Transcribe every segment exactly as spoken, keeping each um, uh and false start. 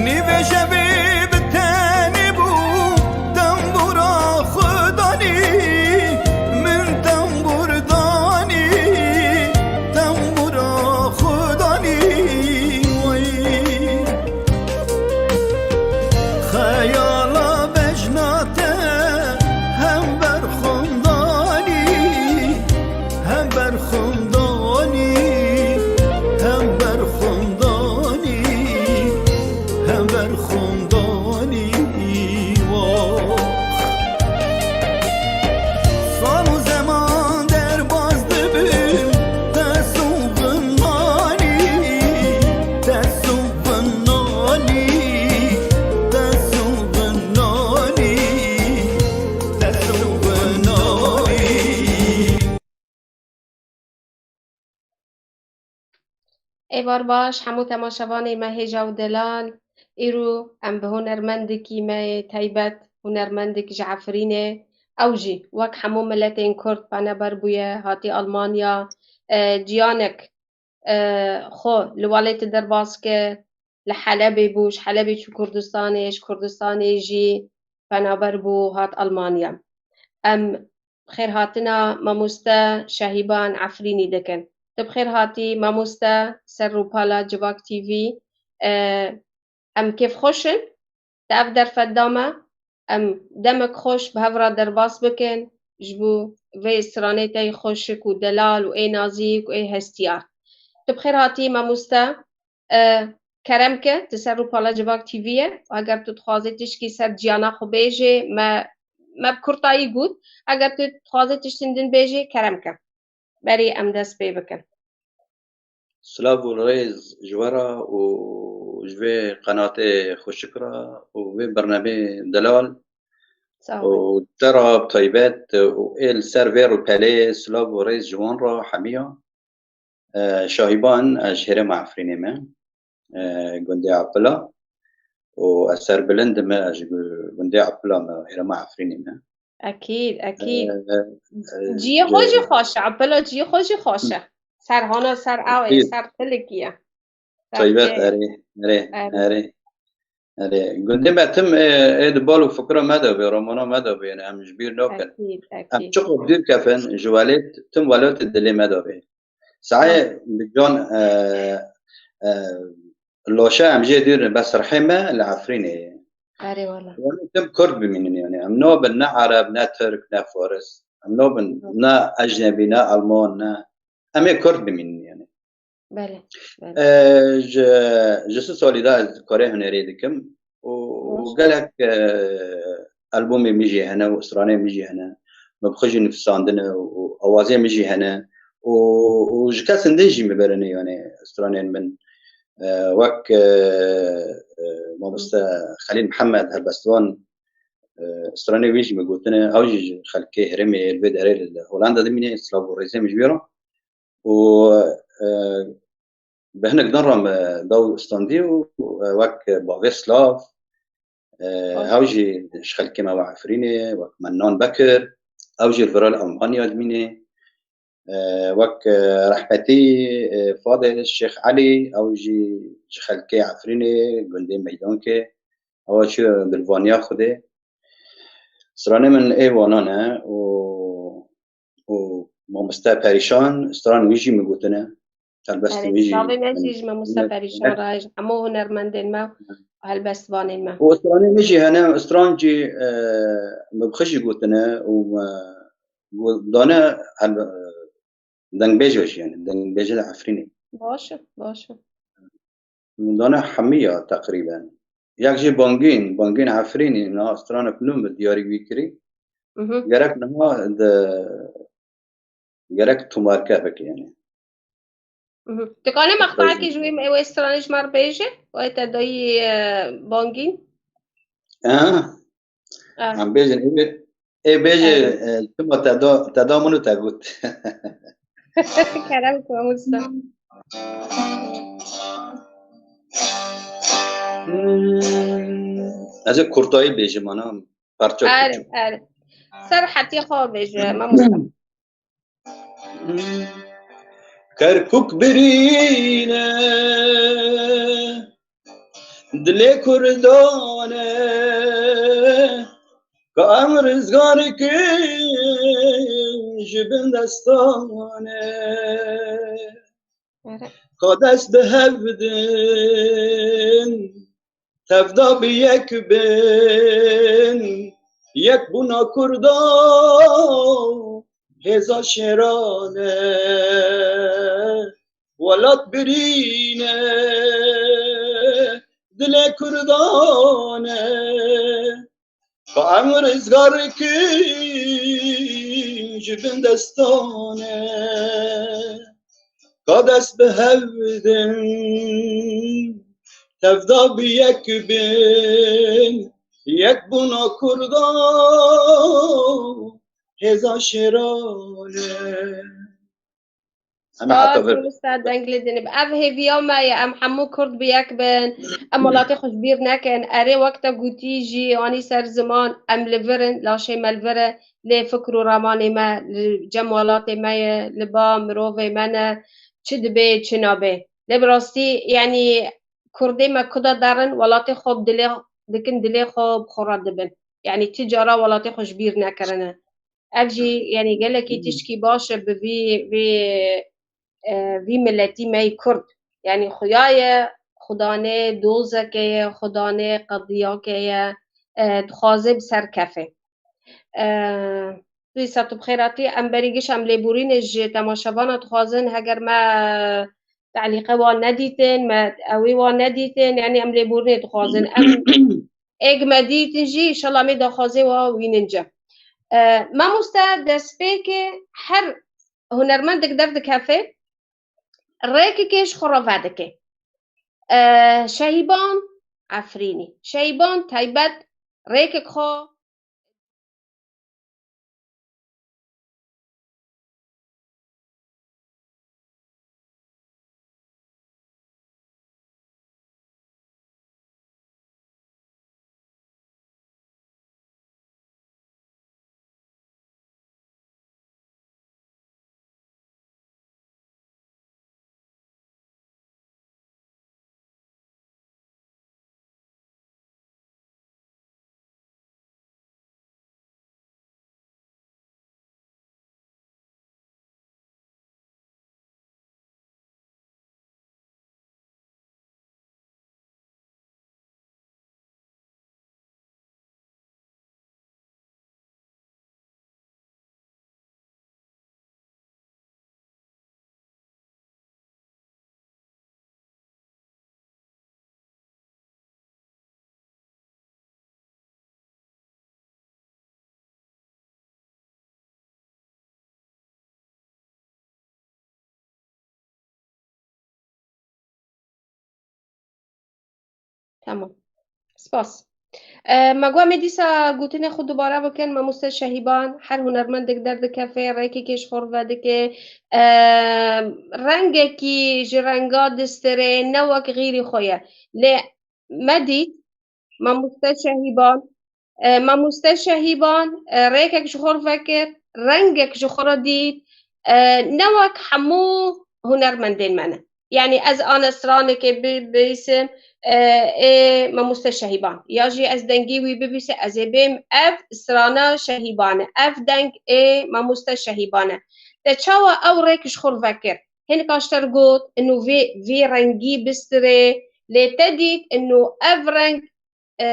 Nîvê şevê bi tenê bû, tembûra xwe danî, min tembûr danî, tembûra xwe danî. Wey. Xeyala bejna te hem berxwendane, hem berxwendane, hem berxwendane, hem berxwendane. Wa. Sal û zeman derbas dibin, te sovinanî, te sovinanî, te sovinanî, te sovinanî. Êvar baş, hemû temaşevanê me hêja û delal. Îro em bi hunermendekî me yê taybet, hunermendek ji Efrînê, ew jî wek hemû miletên Kurd penaber bûye, hatî Almanya, e, ciyanek, e, xwe li welêtê derbas kir, li Helebê bû, ji Helebê çû Kurdistanê, ji Kurdistanê jî penaber bû, hat Almanya. Em xêrhatina mamoste Şahîban Efrînî dikin. Tu bi xêr hatî mamoste ser rûpala Civak T V. E, em kêfxweş in, te ev derfet da me, em demek xweş bi hev re derbas bikin ji bo vê stranê te yê xweşik û delal û ê nazîk û ê hestiyar. Tu bi xêr hatî mamoste. E, kerem ke, tu ser rûpala Civak T V ye. Eger tu dixwazî tişkî ser ciyana xwe bêjê, me, me bi kurtayî got. Eger tu dixwazî tiştên din bêjê, kerem ke. Berî em dest pê bikin. Silav û rêz ji we re û ji vê qenatê xweşik re û vê bernamê delal. Sağ ol. Û te re bi taybet û ê li ser vê rûpelê silav û rêz ji wan re hemiya. E, Şahîban, ez ji hêrema Efrînê me, e, gundê Epila. Û ez serbilind me, ez ji gu-, gundê Epila me, hêrema Efrînê me. Ekîd, ekîd. E, e, Ciyê xwe jî xweş e, Epila ciyê xwe jî xweş e. Ser hana, ser awê, ser tilikî ye. Taybet, erê, erê, erê. Erê. Gundê me tim, e, ê di bal û fikra me de be, romana me de be, yani em ji bîr nakin. Ekîd, ekîd. Em çiqo bi dûr kevin, ji welêt, tim welatê dilê me de be. Saê bi can, e, e, loşe em jê dûr in, bes rihê me li Efrînê ye. Erê wala. Yani tim Kurd bimînin yani. Em nabin ne Ereb, ne Tirk, ne Faris. Em nabin ne ecnebî, ne Alman, ne. Em ê Kurd bimînin yani. Belê, belê. E, ji, ji sih salî de ez karê hunerê dikim û, û gelek, e, albûmê min jî hene û stranê min jî hene. Min bi xwe jî nivîsandine û, û awazê min jî hene û, û ji kesên din jî min berine, yani stranên min, e, wek, e, e, mamoste Xelîl Mihemed, helbestvan, e, stranê wî jî min gotine, ew jî ji xelkê herêmê li vê derê li Holanda dimîne, silav û rêzê min ji wî re. Û, e, bi hinek din re me daw standî û, e, wek bavê silav, e, ew jî ji xelkê me wa Efrînê, wek Mennan Bekir, ew jî li vira li Almanya dimîne. E, wek, e, rehmetî, e, Fadil Şêx Elî, ew jî ji xelkê Efrînê, gundê Meydankê, ew çû dilvaniya Xwedê. Stranê min ê wanan e û û mamoste Perîşan, stran wî jî min gotine. Helbestên wî jî, navê me jî ji mamoste Perîşan re, ji hemû hunermendên me û helbestvanên me. Û stranên min jî hene, stran jî, e, min bi xwe jî gotine û me got-, dane helbe-, dengbêj jî yani, dengbêjê li Efrînê. Baş e, baş e. Min dane hemiya teqrîben. Yek jî Bangîn, Bangîn Efrînî, niha stranek nû min diyarî wî kirî. Mhm. Gerek niha de, gerek tomarke bike yani. Mhm. Tu kanî mextayekî ji wî, wê stranê ji me re bêje? Wê te dayî, e, Bangîn? Ha? Ah. Em bêjin, ê, ê bêje, e, çima te da, te da min û te got. Kerem ku, mamoste. Ez ê kurtayî bêjim, ana, parça. Erê, erê. Ser hetiya xwe bêje, mamoste. Kerkûk birîne, dilê Kurdan e, ka em rizgar kin ji bin destan e. Ka dest bi hev din, tevda bi yek bin, yekbûna Kurda hêza şêran e. Welat birîne, dilê Kurdan e. Ka em rizgar kin ji bin destan e. Ka dest bi hev din, tevda bi yek bin, yekbûna Kurda hêza şêran e. Em heta Spas, vir. Mamoste, deng li din. Ev hêviya me ye, em hemû Kurd bi yek bin, em welatê xwe ji bîr nekin. Erê, wek te gotî jî, anî ser ziman, em li vir in, laşê me li vir e, lê fikr û ramanê me li cem welatê me ye, li ba mirovê me ne, çi dibe, çi nabe. Lê bi rastî, yanî, Kurdê me ku de derin, welatê xwe bi dilê, dikin dilê xwe bi xwe re dibin. Yanî, ti cara welatê xwe ji bîr nekirine. Ev jî, yanî, gelekî tişkî baş e bi vî, vî, e, vî miletî me yî Kurd. Yanî, xuya ye, xudanê dozeke ye, xudanê qediyake ye, e, dixwaze bi ser kefe. E, tu îsa tu bi xêr hatî, em berî giş em lêborînê ji temaşevana dixwazin, heger me te'lîqe wan nedîtin, me ew ê wan nedîtin, yanî em lêborînê dixwazin. Em êg me dîtin jî, înşallah em ê daxwazê wa wînin ci. E, mamoste, destpêkê her hunermendek derdikefe, rêkekê ji xwe re vedike. E, Şehîban Efrînî. Şehîban taybet rêkek xwe Tamam. Spas. E, me got em ê dîsa gotinê xwe dubare bikin, mamoste Şehîban, her hunermendek derdikefe, rêkekê ji xwe re vedike. E, rengekî ji renga distirê ne wek xîrî xwe ye. Lê me dît, mamoste Şehîban, e, mamoste Şehîban, e, rêkek ji xwe re vekir, rengek ji xwe re dît, e, ne wek hemû hunermendên me ne. Yanî ez ana stranekê bi-, bibîsim, e, ê mamoste Şehîban. Ya jî ez dengê wî bibîsim, ez ê bêm, ev strana Şehîban e, ev deng ê mamoste Şehîban e. Te çawa ew rêk ji xwe re vekir? Hinek ji te re got, ino vê, vê rengî bistirê, lê te dît, ino ev reng, e,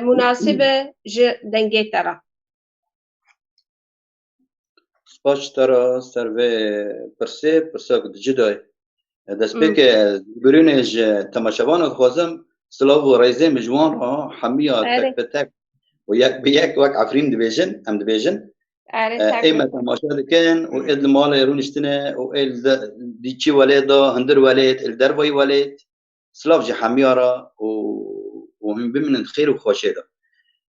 munasib e ji dengê te re. Spas ji te re ser vê pirsê, pirsek di cida ye. Destpêkê, Hmm. ez birînê ji temaşevana dixwazim, silav û rêzê min ji wan re hemiya Erê. tek bi tek û yek bi yek wek Efrîn dibêjin, em dibêjin. Erê, E, tek ê bi me tek. temaşe dikin û ê li malê rûniştine û ê li de-, dîçî welêt de, hundir welêt, ê li dervayî welêt. Silav ji hemiya re û, û hûn bimînin di xêr û xweşê de.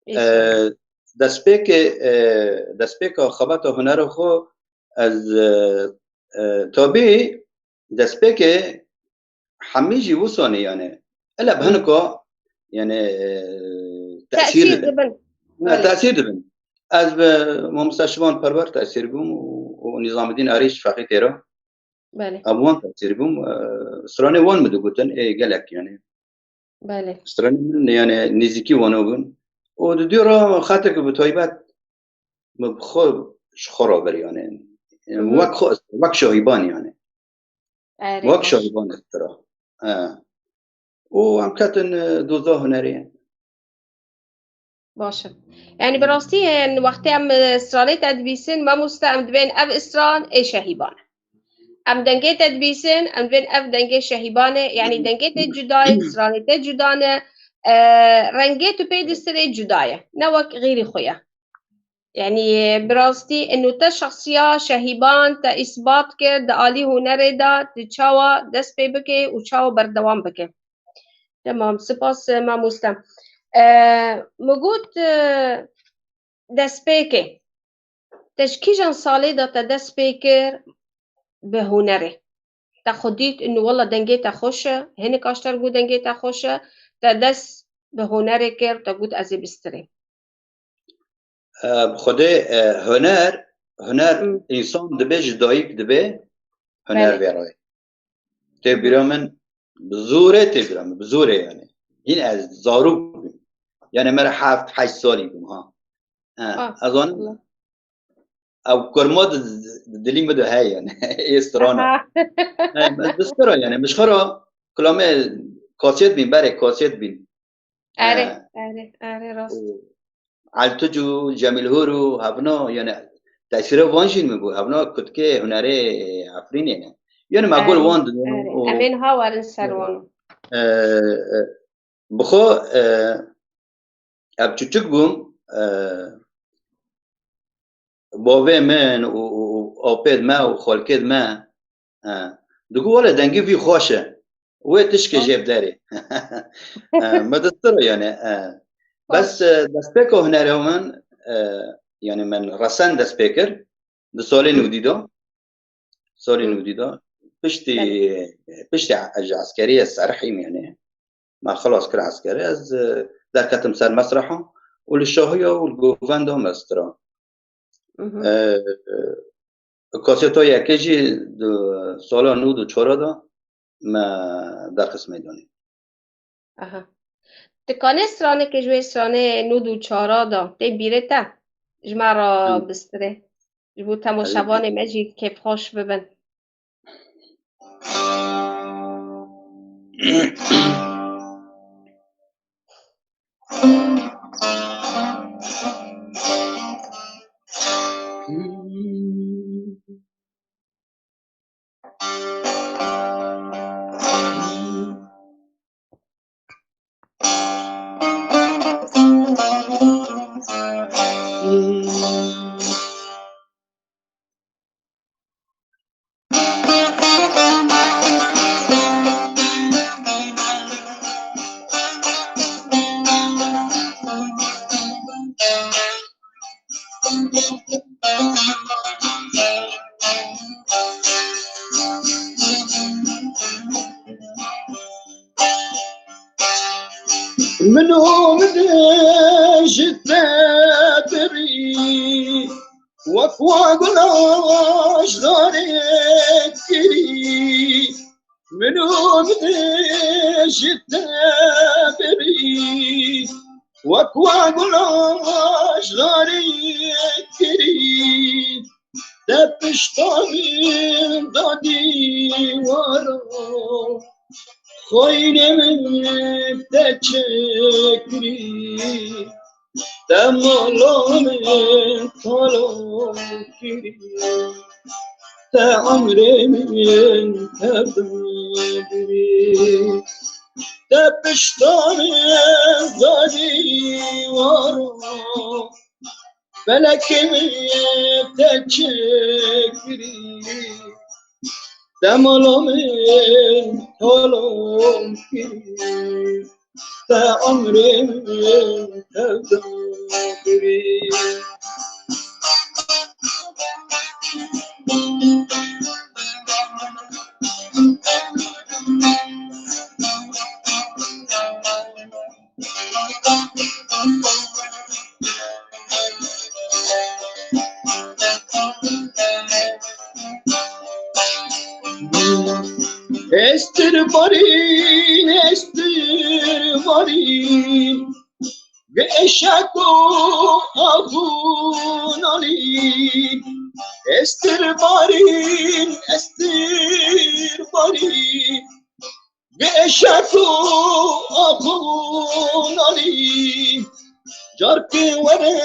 Înşallah. E, destpêkê, e, destpêka xebata hunera xwe ez, e, e, tabî destpêkê hemî jî wisa ne yani. Ele bi Hı. hinika yani, e, tesîr Tesîr dibin. dibin. Ne, Belê. tesîr dibin. Ez bi Mamoste Şivan Perwer tesîr bûm û, û Nîzamidîn Erîş Fexî Têra. Belê. Em wan tesîr bûm. E, stranê wan min digotin, ê gelek yani. Belê. Stranê min yani nêzîkî wana bûn. Û di dû re xeteke bi taybet min bi xwe ji xwe re bir yani. Yani Mhm. wek xwe, wek şahîban yani. Erê, Wek baş. Şahîban stira. He. Û em ketin, e, doza hunerê. Baş e. Yani bi rastî, e, wextê em, e, stranê te dibîsin, mamoste, em dibên ev stran ê şehîban e. Em dengê te dibîsin, em dibên ev dengê şehîban e. Yani dengê te cuda ye, stranê te cuda ne. E, rengê tu pê distirê cuda ye. Ne wek xêrî xwe ye. Yani, e, bi rastî, inu te şexsiya şehîban te îsbat kir, di alî hunerê de, tu çawa dest pê bike û çawa berdewam bike. Tamam, spas, e, mamoste. E, min got, e, destpêkê. Te ji kîjan salê de te dest pê kir bi hunerê? Te xwe dît, inu wela dengê te xweş e, hinek aşter got dengê te xweş e, te dest bi hunerê kir, te got ez ê bistirê. E, bi Xwedê, e, huner, huner Hı. Însan dibe ji dayik dibe huner Belê. vê re. Tê bîra min bi zorê tê bîra min, bi zorê yani. Hîn ez zarok bûm. Yani me re heft, heşt salî bûm ha. Ha, Ah, ez zanim Allah. ew kurma di, di dilî min de heye yani. Ê strana. Aha. He, ez bi stira yani. Min ji xwe re kulame kasêt bîn, berê kasêt bîn. Erê, He. erê, erê, rast. Û Eltic û Cemîl Hur û hevna yani tesîra van jî min bû. Hevna kutkê hunerê Efrînê ne. Yani me gol Erê, wan didin erê. û Em ên ha werin ser wan. e, e, bi xwe, e, ev çûçik bûm, e, bavê min û, û, û apêd me û xalkêd me, e, digo wele dengê vî xweş e. Wê tişkê jê bi derê. E, me distira yani. E, bes, e, destpêka hunerê min, e, yani min resen dest pê kir. Di salê nûdî de. Salê nûdî de. Piştî, piştî ez ji eskeriyê serhîm yani. Me xilas kir eskerê. Ez, e, derketim ser mesreha û li şahiya û li govenda me stira. E, e, kaseta yekê jî di sala nûd û çar de me derxist meydanê. Aha. Tu kanê stranekê ji wê stranê nûd û çar de tê bîrê te? Ji me re bistirê. Ji bo temaşevanê me jî kêfxweş bibin. Min û min ji te birî, wek wa gula ji darê kirî. Min û min ji te birî, wek wa gula ji darê kirî. Te pişta min da dîwara, xwînê min te çêkirî. Te mala min tala kirî, te emrê min tevda birî. Te pişta min da dîwara, felekê min te çêkirî. Te mala min tala kirî, te emrê min tevda birî. Estir barîn, estir barîn, bi eşek û axû nalîn. Estir barîn, estir barîn, bi eşek û axû nalîn. Carkê were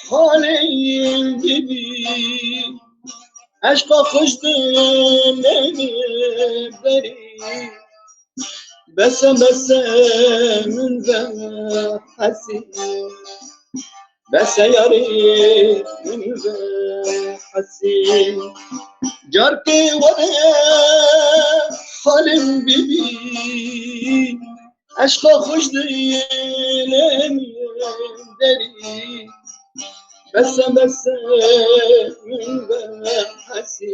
halê bibî, eşqa xweş dilê min derî. Bese, bese min ve hesî. Bese yarê min ve hesî. Carkê were halim bibî, eşqa xweş dilê min derî. Bese, bese min ve hesî.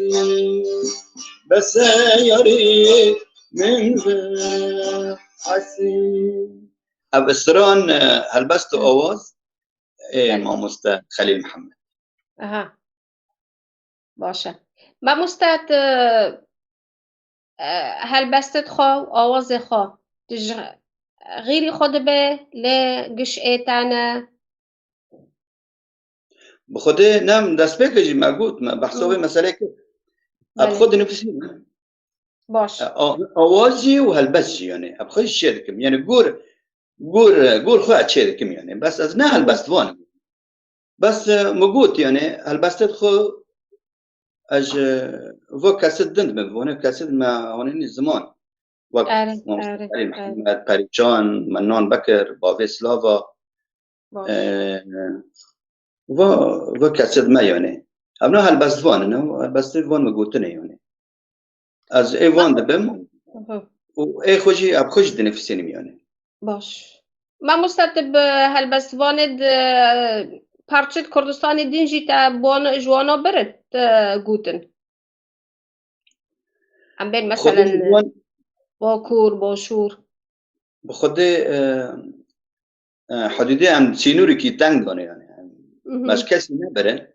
Bese yarê min ve hesî. Ev stran, e, helbest û Hı. awaz ê Belê. mamoste Xelîl Mihemed. Aha. Baş e. Mamoste, tu, e, helbestê xwe û awazê xwe, tu ji xêrî xwe dibe lê giş ê te ne? Bi Xwedê ne, em destpêkê jî me got, me behsa Hı. vê meselê kir. Ev Belê. xwe dinivîsîne. Baş. E, a-, awaz jî û helbest jî, yani, ev xwe jî çê dikim. Yani, gor, gor, gor xwe çê dikim, yani. Bes ez ne Hı. helbestvan im. Bes, e, min got, yani, helbestê xwe ez, e, vo kesê din me, vo ne kesê me hanî ziman. Wek Erê, Mamoste erê, Xelîl erê. Mihemed, Perîcan, Mennan Bekir, Bavê Silava, Baş. e, va, va kesê me, yani. Ev ne helbestvan in, ew helbestê van me gotine, yani. Ez ê van dibim Hı. û ê xwe jî, ev xwe jî dinivîsînim, yani. Baş. Mamoste, tu bi helbestvanê di parçe di Kurdistanê din jî te bi wan, ji wana birin te gotin? Em bên Xwedê meselen ji wan Bakur, Başûr. Bi Xwedê, e, e, hudûdê em sînorîkî teng dane, yani. Mhm. Me ji kesî nebirin.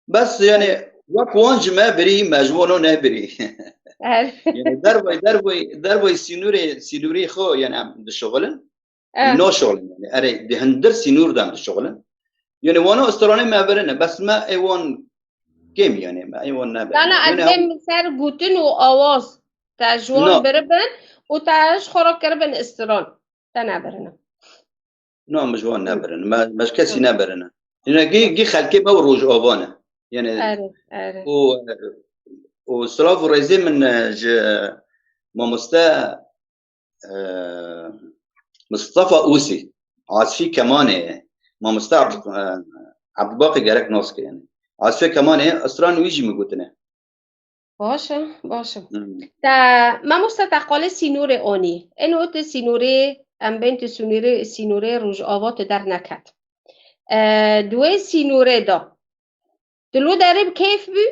Bes, yani, wek wan ji me birî, me ji wan nebirî. Evet. Yani, dervay, dervay, dervay sînorê, sînorê xwe, yani, em dişuxulin. Evet. Naşuxulin, yani. Erê, di hindir sînor de em dişuxulin. Yani, wana stranê me birine, bes me ê wan kêm, yani, me ê wan nebirin. Dana Yani, ez em- bên ser gotin û awaz te ji wan Na. biribin û te ji xwe re kiribin stran. Te nebirine. Na, min ji wan Hı. nebirin. Me, me ji kesî Hı. nebirin. Yine gî, gî xelkê me û Rojava ne. Yani, Erê, erê. û, û silav û rêzê min, e, ji mamoste, e, Mustafa Usî, Asfî Kemanê, mamoste Hı. Abd-, e, Abdulbaqî gerek nas kir, yani. Asfî Kemanê, stran wî jî min gotine. Baş e, baş e. Hmm. Te, mamoste, te qalê sînorê anî. Eno tu sînorê, em bên tu sînorê, sînorê Rojava tu derneket. E, di wê sînorê de, tu lo derê bi keyf bû,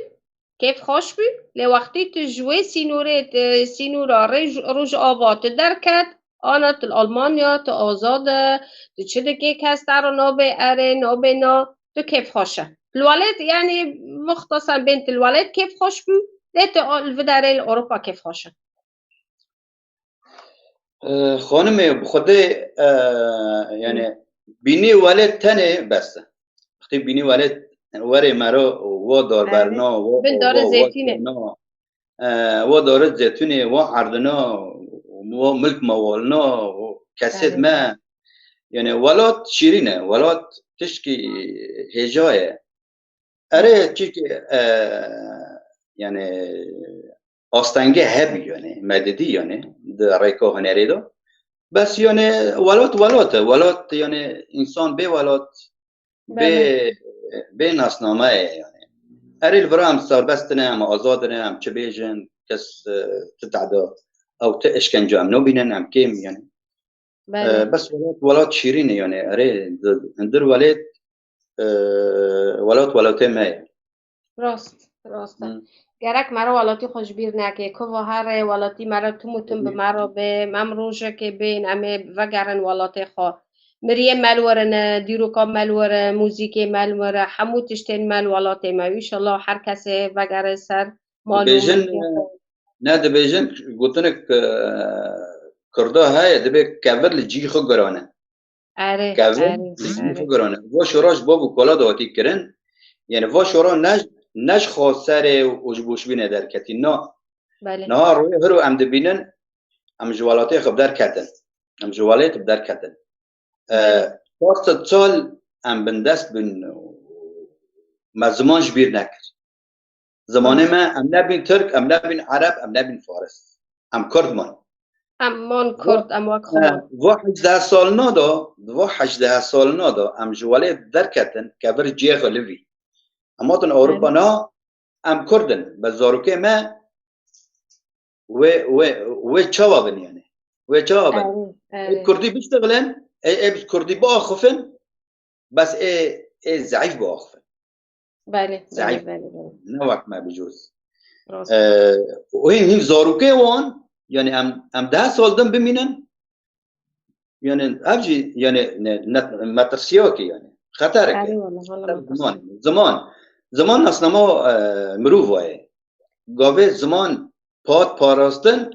keyf xweş bû, lê wextî tu ji wê sînorê, tu sînora Rêj-, Rojava tu derket, Ana, tu li Almanya, tu azad e, tu çi dikê, kes te re nabê erê, nabê na, tu kêfxweş e. Li welêt, yanî, muxtasen bên tu li welêt kêfxweş bû, lê tu o-, li vê derê li Ewropa kêfxweş e. E, xanimê, bi Xwedê, e, yani, Hı. bînî welêt tenê bes e. Wextê bînî welêt, werê mero, wa darberna, Evet. wa Bin darê ava, wa zeytûnê. zeyna. E, wa darê zeytûnê, wa erdina, wa milk mewalina, wa kesê Evet. me. Yani, welat şîrîn e, welat tişkî hêja ye. Erê, Evet. çîkî, e, yani, astengê hebî, yani, me didî, yani, di rêka hunerê de. Bes, yani, welat, welat e, welat, yani, însan bê welat, bê, Belê. bê nasname ye, yani. Erê, li vir em serbest ne, em azad ne, em çi bêjin, kes, e, ti tehda, ew ti işkence em nabînin, em kêm, yani. Belê. E, bes welat, welat şîrîn e, yani. Erê, di, hundir welêt, e, welat, welatê me ye. Rast, rast e. Hı. Gerek me re welatî xwe ji bîr neke. Kuva here welatî me re tim û tim bi Hı. me re be. Em rojekê bên, em ê vegerin welatê xwe. Miriyê me li wir in, dîroka me li wir in, muzîkê me li wir in, hemû tiştên me li welatê me. Înşallah her kesê vegere ser mal û Dibêjin, muzîkê xwe. Ne dibêjin, gotinek, e, Kurda heye, dibê kevir li cî xwe girane. Erê, Kevir erê, li cî xwe erê. girane. Vo şora ji bo ku kola de hatî kirin, yani vo şora ne, ne ji xwe serê û ji boşbînê derketî. Na, Belê. niha rûyê hiro em dibînin, em ji welatê xwe bi derketin. Em ji welatê bi derketin. E, Belê. çar sed sal em bindest bin, me ziman ji bîr nekir. Zimanê Rast. me, em nebin Tirk, em nebin Ereb, em nebin Faris. Em Kurd man. Em man Kurd, em wek xwe man. Vo hejdeh salina de, vo hejdeh salina de em ji welê derketin, kevir cihê xwe li vî. Em hatin Ewropa Erê. na, em Kurd in. Be zarokê me wê, wê, wê çawa bin yani? Wê çawa bin? Erê, Ê erê. Kurdî biştixilin, ê, ê bi Kurdî biaxifin, bes ê, ê zeîf biaxifin. Belê, belê, Zeîf. belê, belê. Ne wek me bi cûz. Rast. Ee, û hîn, hîn zarokê wan, yani em, em deh sal din bimînin, yani ev jî, yani ne, ne, metirsiyakê yani. Xeterek e. Erê wala, wala Xeter metirsiyakê. ziman, ziman. Ziman nasnama, e, mirova ye. Gavê ziman pat parastin,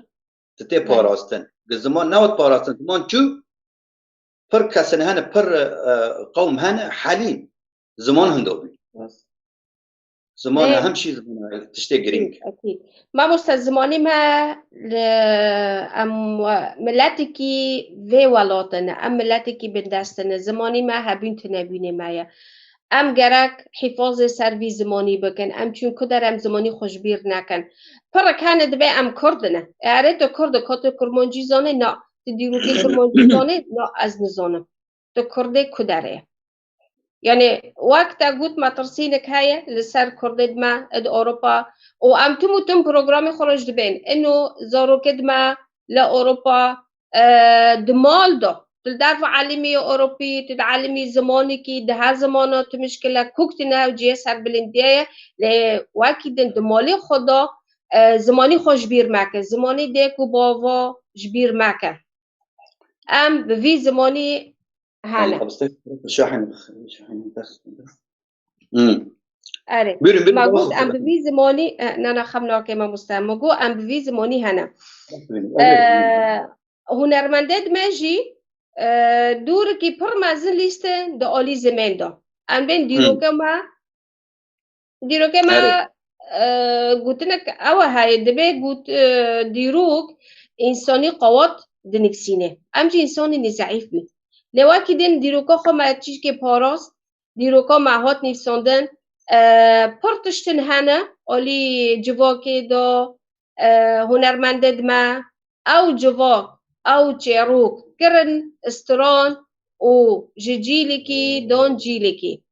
tu tê Belê. parastin. Gi ziman newat parastin, ziman çû, pir kesin hene, pir, e, qewm hene, helîn. Ziman hindo bî. Rast. Ziman Ê, hem şî ziman tiştê girîng. Akîd, akîd. Mamoste, zimanî me li, em we-, miletekî vê welat in, em miletekî bindest in, zimanî me hebûn tunebûnê me ye. Em gerek hîfazê ser vî zimanî bikin. Em çûn ku der em zimanî xwe ji bîr nekin. Pirek hene dibê em Kurd in. Erê tu Kurd î, ka tu Kurmancî zanî? Na. Tu dîrokê Kurmancî zanî? Na, ez nizanim. Tu Kurdê ku derê ye? Yani wek te got metirsînek heye li ser Kurdê me id Ewropa û em tim û tim programê xwe re jî dibên. Ino zarokê me li Ewropa, e, di mal de, tu li derve elimî Ewropî, tu di elimî zimanekî, di her zimana tu mişkile kuk tune ew cihê serbilindiyê ye, lê wekî din di malê xwe de, e, zimanî xwe ji bîr meke, zimanî dêk û bava ji bîr meke. Em bi vî zimanî hene. Şahin, Şahin, Hmm. Erê. Buyurun, buyurun, Me devam got em edin. bi vî zimanî, e, na, na, xem nake mamoste. Me got em bi vî zimanî hene. Buyurun, E, buyurun. Hunermendê di me jî, e, dûrikî pir mezin lîste di alî zimên de. Em bên Hmm. dîroke me, dîroke me, Erê. e, gotinek ew e heye, dibê got, e, dîrok însanî qewat dinivîsîne. Em jî însanî nî zeîf bîn. Lê wekî din dîroka xwe me tişkê parast, dîroka me hat nivîsandin, e, pir tiştin hene, alî civakê de, e, hunermendê di me, ew civak, ew çêrok kirin stran û ji cîlekî don cîlekî.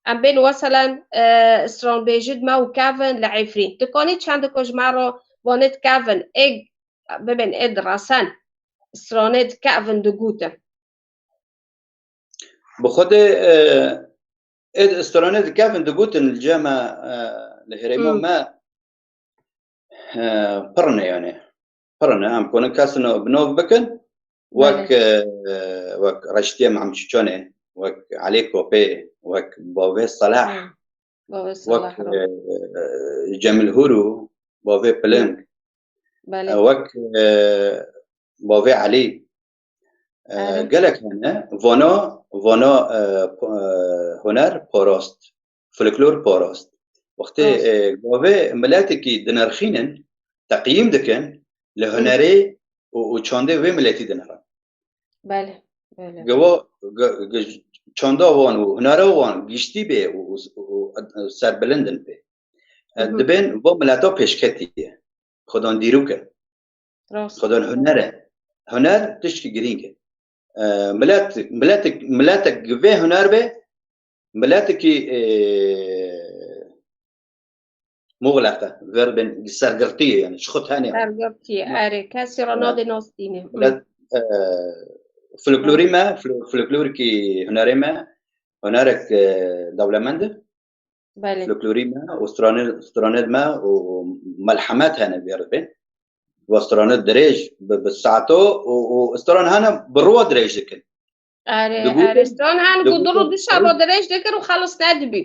Em bên weselen, e, stranbêjî di me û kevin li Efrîn. Tu kanî çendeko ji me re vanê di kevin, ê bibin ê diresen, stranê di kevin digotin. Bi xwedê, e, ê stranê di kevin digotin li cem me, e, li herêma Hmm. me, e, pir ne yani. Pir ne. Em konin kesino bi nav bikin. Wek, Belê. e, wek Reştiye Mehmedçûçanê, wek Elê Kopê, wek Bavê Seleh, Hmm. Bavê wek, Seleh, e, Cemil Hûrû, Bavê Piling, Belê. e, wek, e, Bavê Elî. E, Erê. gelek hene, vana, vana, e, p-, e, huner parast, folklor parast. Wextê, Rast. e, gavê miletekî dinirxînin, teqyîm dikin, li Hmm. hunerê û, û çandê wê miletî dinirin. Belê, belê. Gava, ga-, ga-, çanda wan û hunera wan giştî bê û, û, û, û serbilind in pê. E, Mhm. dibên va mileta pêşketî ye. Xwedan dîrok e. Rast. Xwedan huner e. Huner tişkî girîng e. E, milet, miletek, miletek vê huner be, miletekî, e, muxleq e. Ver bên sergirtî ye yani. Ji xwe tenê. Sergirtî ye, Ha. erê. Kesî re Ha. nadê nastînê. Milet, e, folklorî me, fol-, folklorikî hunerê me, hunerek, e, dewlemend e. Belê. Folklorî me û stranê, stranê me û melhemet hene vê ribê. Ve stranê dirêj bi, bi saeto û, û stran hene bi rowa dirêj dikin. Erê, Digotin, erê. Stran hene ku du rû digotin, du şeva rû dirêj dikin û xelas nedibî.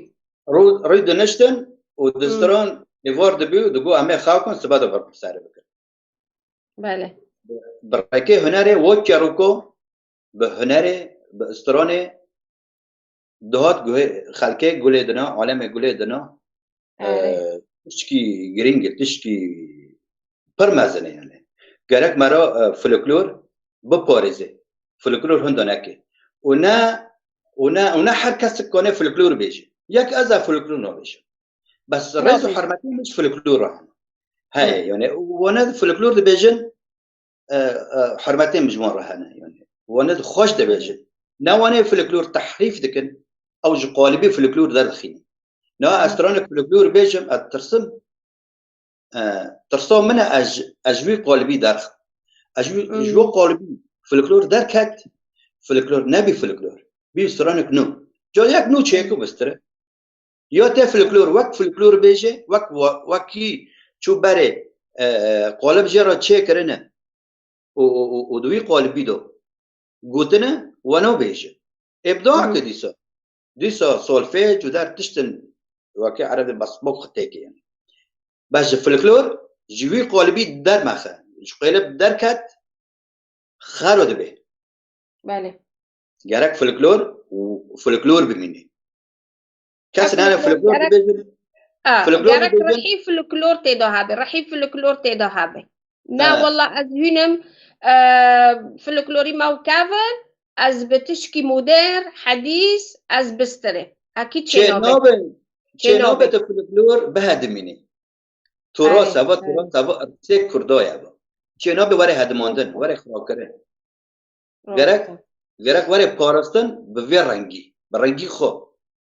Rû, rû diniştin û di Hmm. stran êvar dibî û digo em ê xew kin sibe de vir bi serê bikin. Belê. Bi rêkê hunerê wo çerûko, bi hunerê, bi stranê dihat guhê xelkê gulê dina, alemê gulê dina. Erê. E, tişkî girîng e, tişkî pir mezin e yani. Gerek me ra, e, folklor biparêze. Folklor hinda neke. Û ne, û ne, û ne her kes dikane folklor bêje. Yek ez a folklor nabêjim. Bes rêz û hurmetê min ji folklor re hene. Heye, yani, wana folklor dibêjin, e, e, hurmetê min ji wan re hene, yani. Wana xweş dibêjin. Ne wana folklor tehrîf dikin, ew ji qalibî folklor derdixînin. Na, ez stranek folklor bêjim, ez tirsim. E, tirsa min e, ez, ez ji wî qalibî derxim. Ez ji wî, ji wî qalibî folklor derket, folklor nebî folklor. Bî stranek nû. Cariyek nû çêku bistire. Ya te folklor wek folklor bêje, wek wa-, wekî çû berê, e, e, qalib jê re çêkirine û, û, û, û di wî qalibî de gotine, weno bêje. Îbda ke dîsa. Dîsa solfej û der tiştin wekî erebê bes bok xitêkê yani. Bes ji folklor, ji wî qalibî dermexe. Ji qalib derket, xero dibe. Belê. Gerek folklor û folklor bimîne. Kes nane folklor dibêjin. Gerek rihî folklor tê de habe. Rihî folklor tê de habe. Na, walla ez hûnim, e, folklorî me û kevin, ez bi tişkî modern, hedîs, ez bistire. Ekî çê nabe. Çê nabe tu folklor bihedimînî. Turasa va, turasa va, irsê Kurda ye va. Çê nabe were hedimandin, were xirakirin. Gerek, gerek were parastin bi vê rengî, bi rengî xwe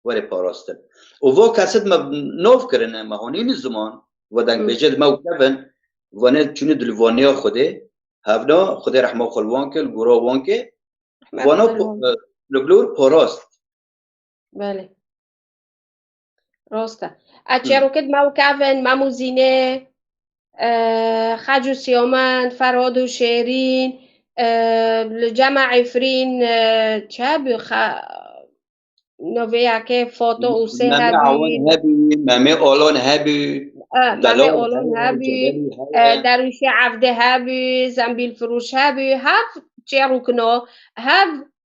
were parastin. Û vo kesit me nov kirine, me honîni ziman, vo dengbêjê di me û kevin, vane çûnî dilvaniya Xwedê, hevna Xwedê rehma xwe li wan ke, li gora wan ke, vana folklor parast. Belê. Rast e. Ez çêrokê di me û kevin, Mem û Zînê, e, Xec û Siyamend, Ferhad û Şêrîn, e, li cema Efrîn, e, çi hebû? Xe-, noveyake Foto û Sê hebû. Memê Olan hebû. E, Memê Olan hebû. E, Derwîşê Evdê hebû, Zembîl Firoş hebû. Hev çêrokno, hev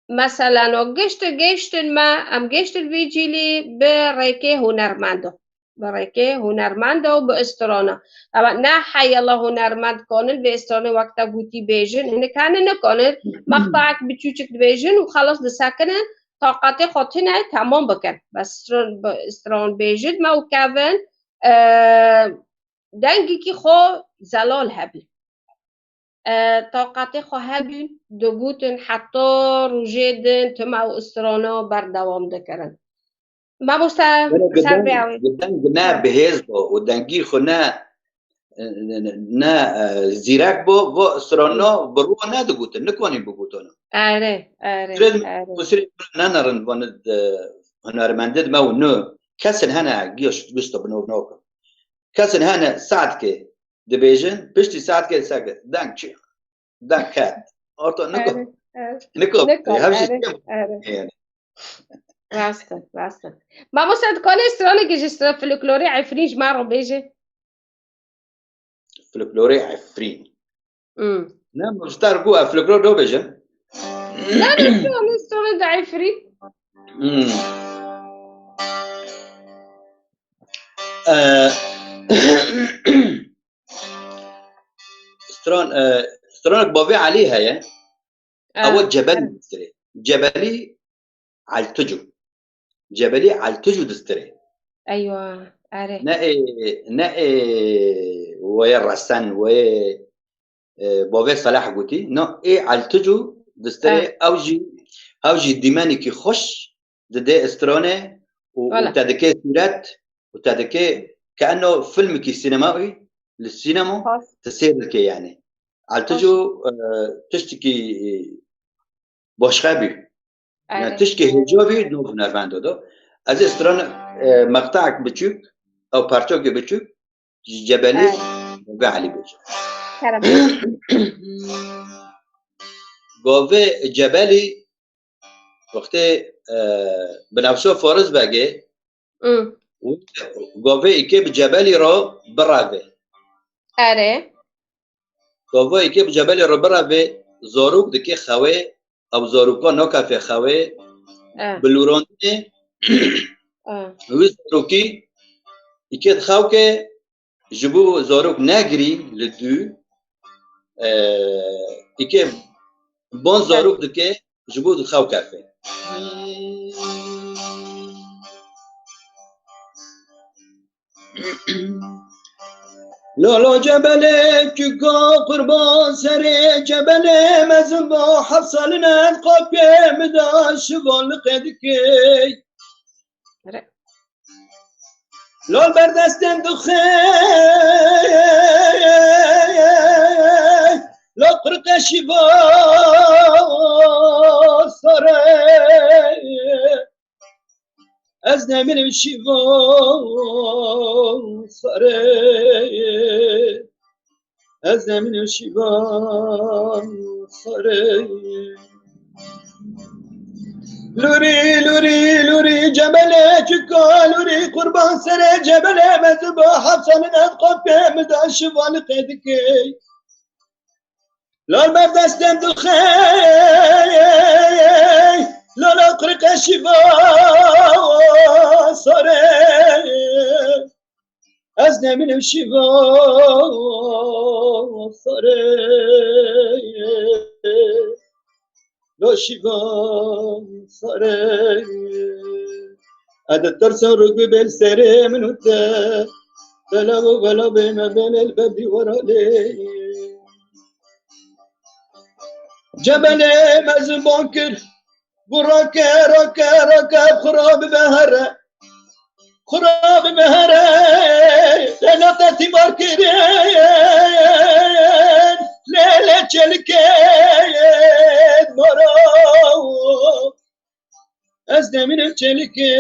Meseleno, gişt, giştin me, em giştin vî cîlî bi rêkê hunermendo. Bi rêkê hunermendo û bi strana. Ama ne heyela hunermend kanin vê stranê wek te gotî bêjin, hinek hene nikanin, maqtaek biçûçik dibêjin û xelas disekinin, taqetê xwe tune temam bikin. Bes stran, bi stran bêjin me û kevin, e, dengekî xwe zelal hebî. E, taqetê xwe hebûn, digotin heta rojê din tim ew strana berdewam dikirin. Mamoste, ser vê ew ê. Deng ne bihêz bo û dengî xwe ne, ne, ne, e, zîrek bo, vo strana bi rû nedigotin, nikonî bigotona. Erê, erê, erê. Kusirê ne nerin vanid, e, hunermendid me û nu kesin hene giya gişta binov nakin. Kesin hene saetkê dibêjin, piştî saetkê seke deng çi? Deng ket. Orta niko. Niko. Niko. Hev jî yani. Rast e, rast e. Mamoste, dikanê stranekê ji stra folklorê Efrîn ji me re bêje. Folklorê Efrîn. Hmm. Ne, mamoste, ku ev folklor do bêjin. Ne, ne, ne, ne, stranê de Efrîn. Hmm. E, stran, e, stranek bavê Elî heye. Ew Cebelî distirê. Cebelî Elticu. Cebelî Elticu distirê. Eywa, erê. Ne ê, ne ê weye resen, weye, e, bavê Seleh gotî. No, ê Elticu distirê, ew jî, ew jî dîmenekî xweş dide stranê û, û te dike sûret û te dike ke eno filmekî sînemayî li sînema te sêr dike yani. Elticu, e, tiştekî, e, başqa bî. Yani tiştekî hêca bî, no hunermendo do. Ez ê stran, e, meqtaek biçûk, ew parçokê biçûk, ji Cebelî, Bavê Elî bêje. Kerem. Bavê Cebelî, wextê, e, binevşa Faris Begê, û gavê îkê bi Cebelî re bireve. Erê. Gava êkê bi cebelê re bireve, zarok dike xewê, ew zaroka nakeve xewê, Eh, bi lûrandinê eh. wî zarokî êkê dixewke, ji bo zarok negirî li dû, eh, êkê ban zarok dike, ji bo dixewke. Lala cebelê çûka qurban serê cebelê mezin ba heft salin en qapê min da şivan li qedikê. Re- Lal berdestên dixê, lal qirqe şîva sare. Ez neminim şîva sare. Ez neminim şîva sare. Lûrî, lûrî, lûrî, cebelê çika lûrî, qurban serê cebelê me ziba heft salin ez qopê min da şiva li qedikê. Lal berdestên dixê, lala qirqe şîva sare. Ez neminim şîva sare. Lo şîva sare. Ez ditirsim rû bibên serê min û te. Bela û bela bê me belê li ber dîwara lê. Cebelê me ziban kir. Got rake, rake, rake, xura bibe here. Xura bibe here. Lê nate tîmar kirin. Lê, lê çelikê mara. Ez demînim çelikê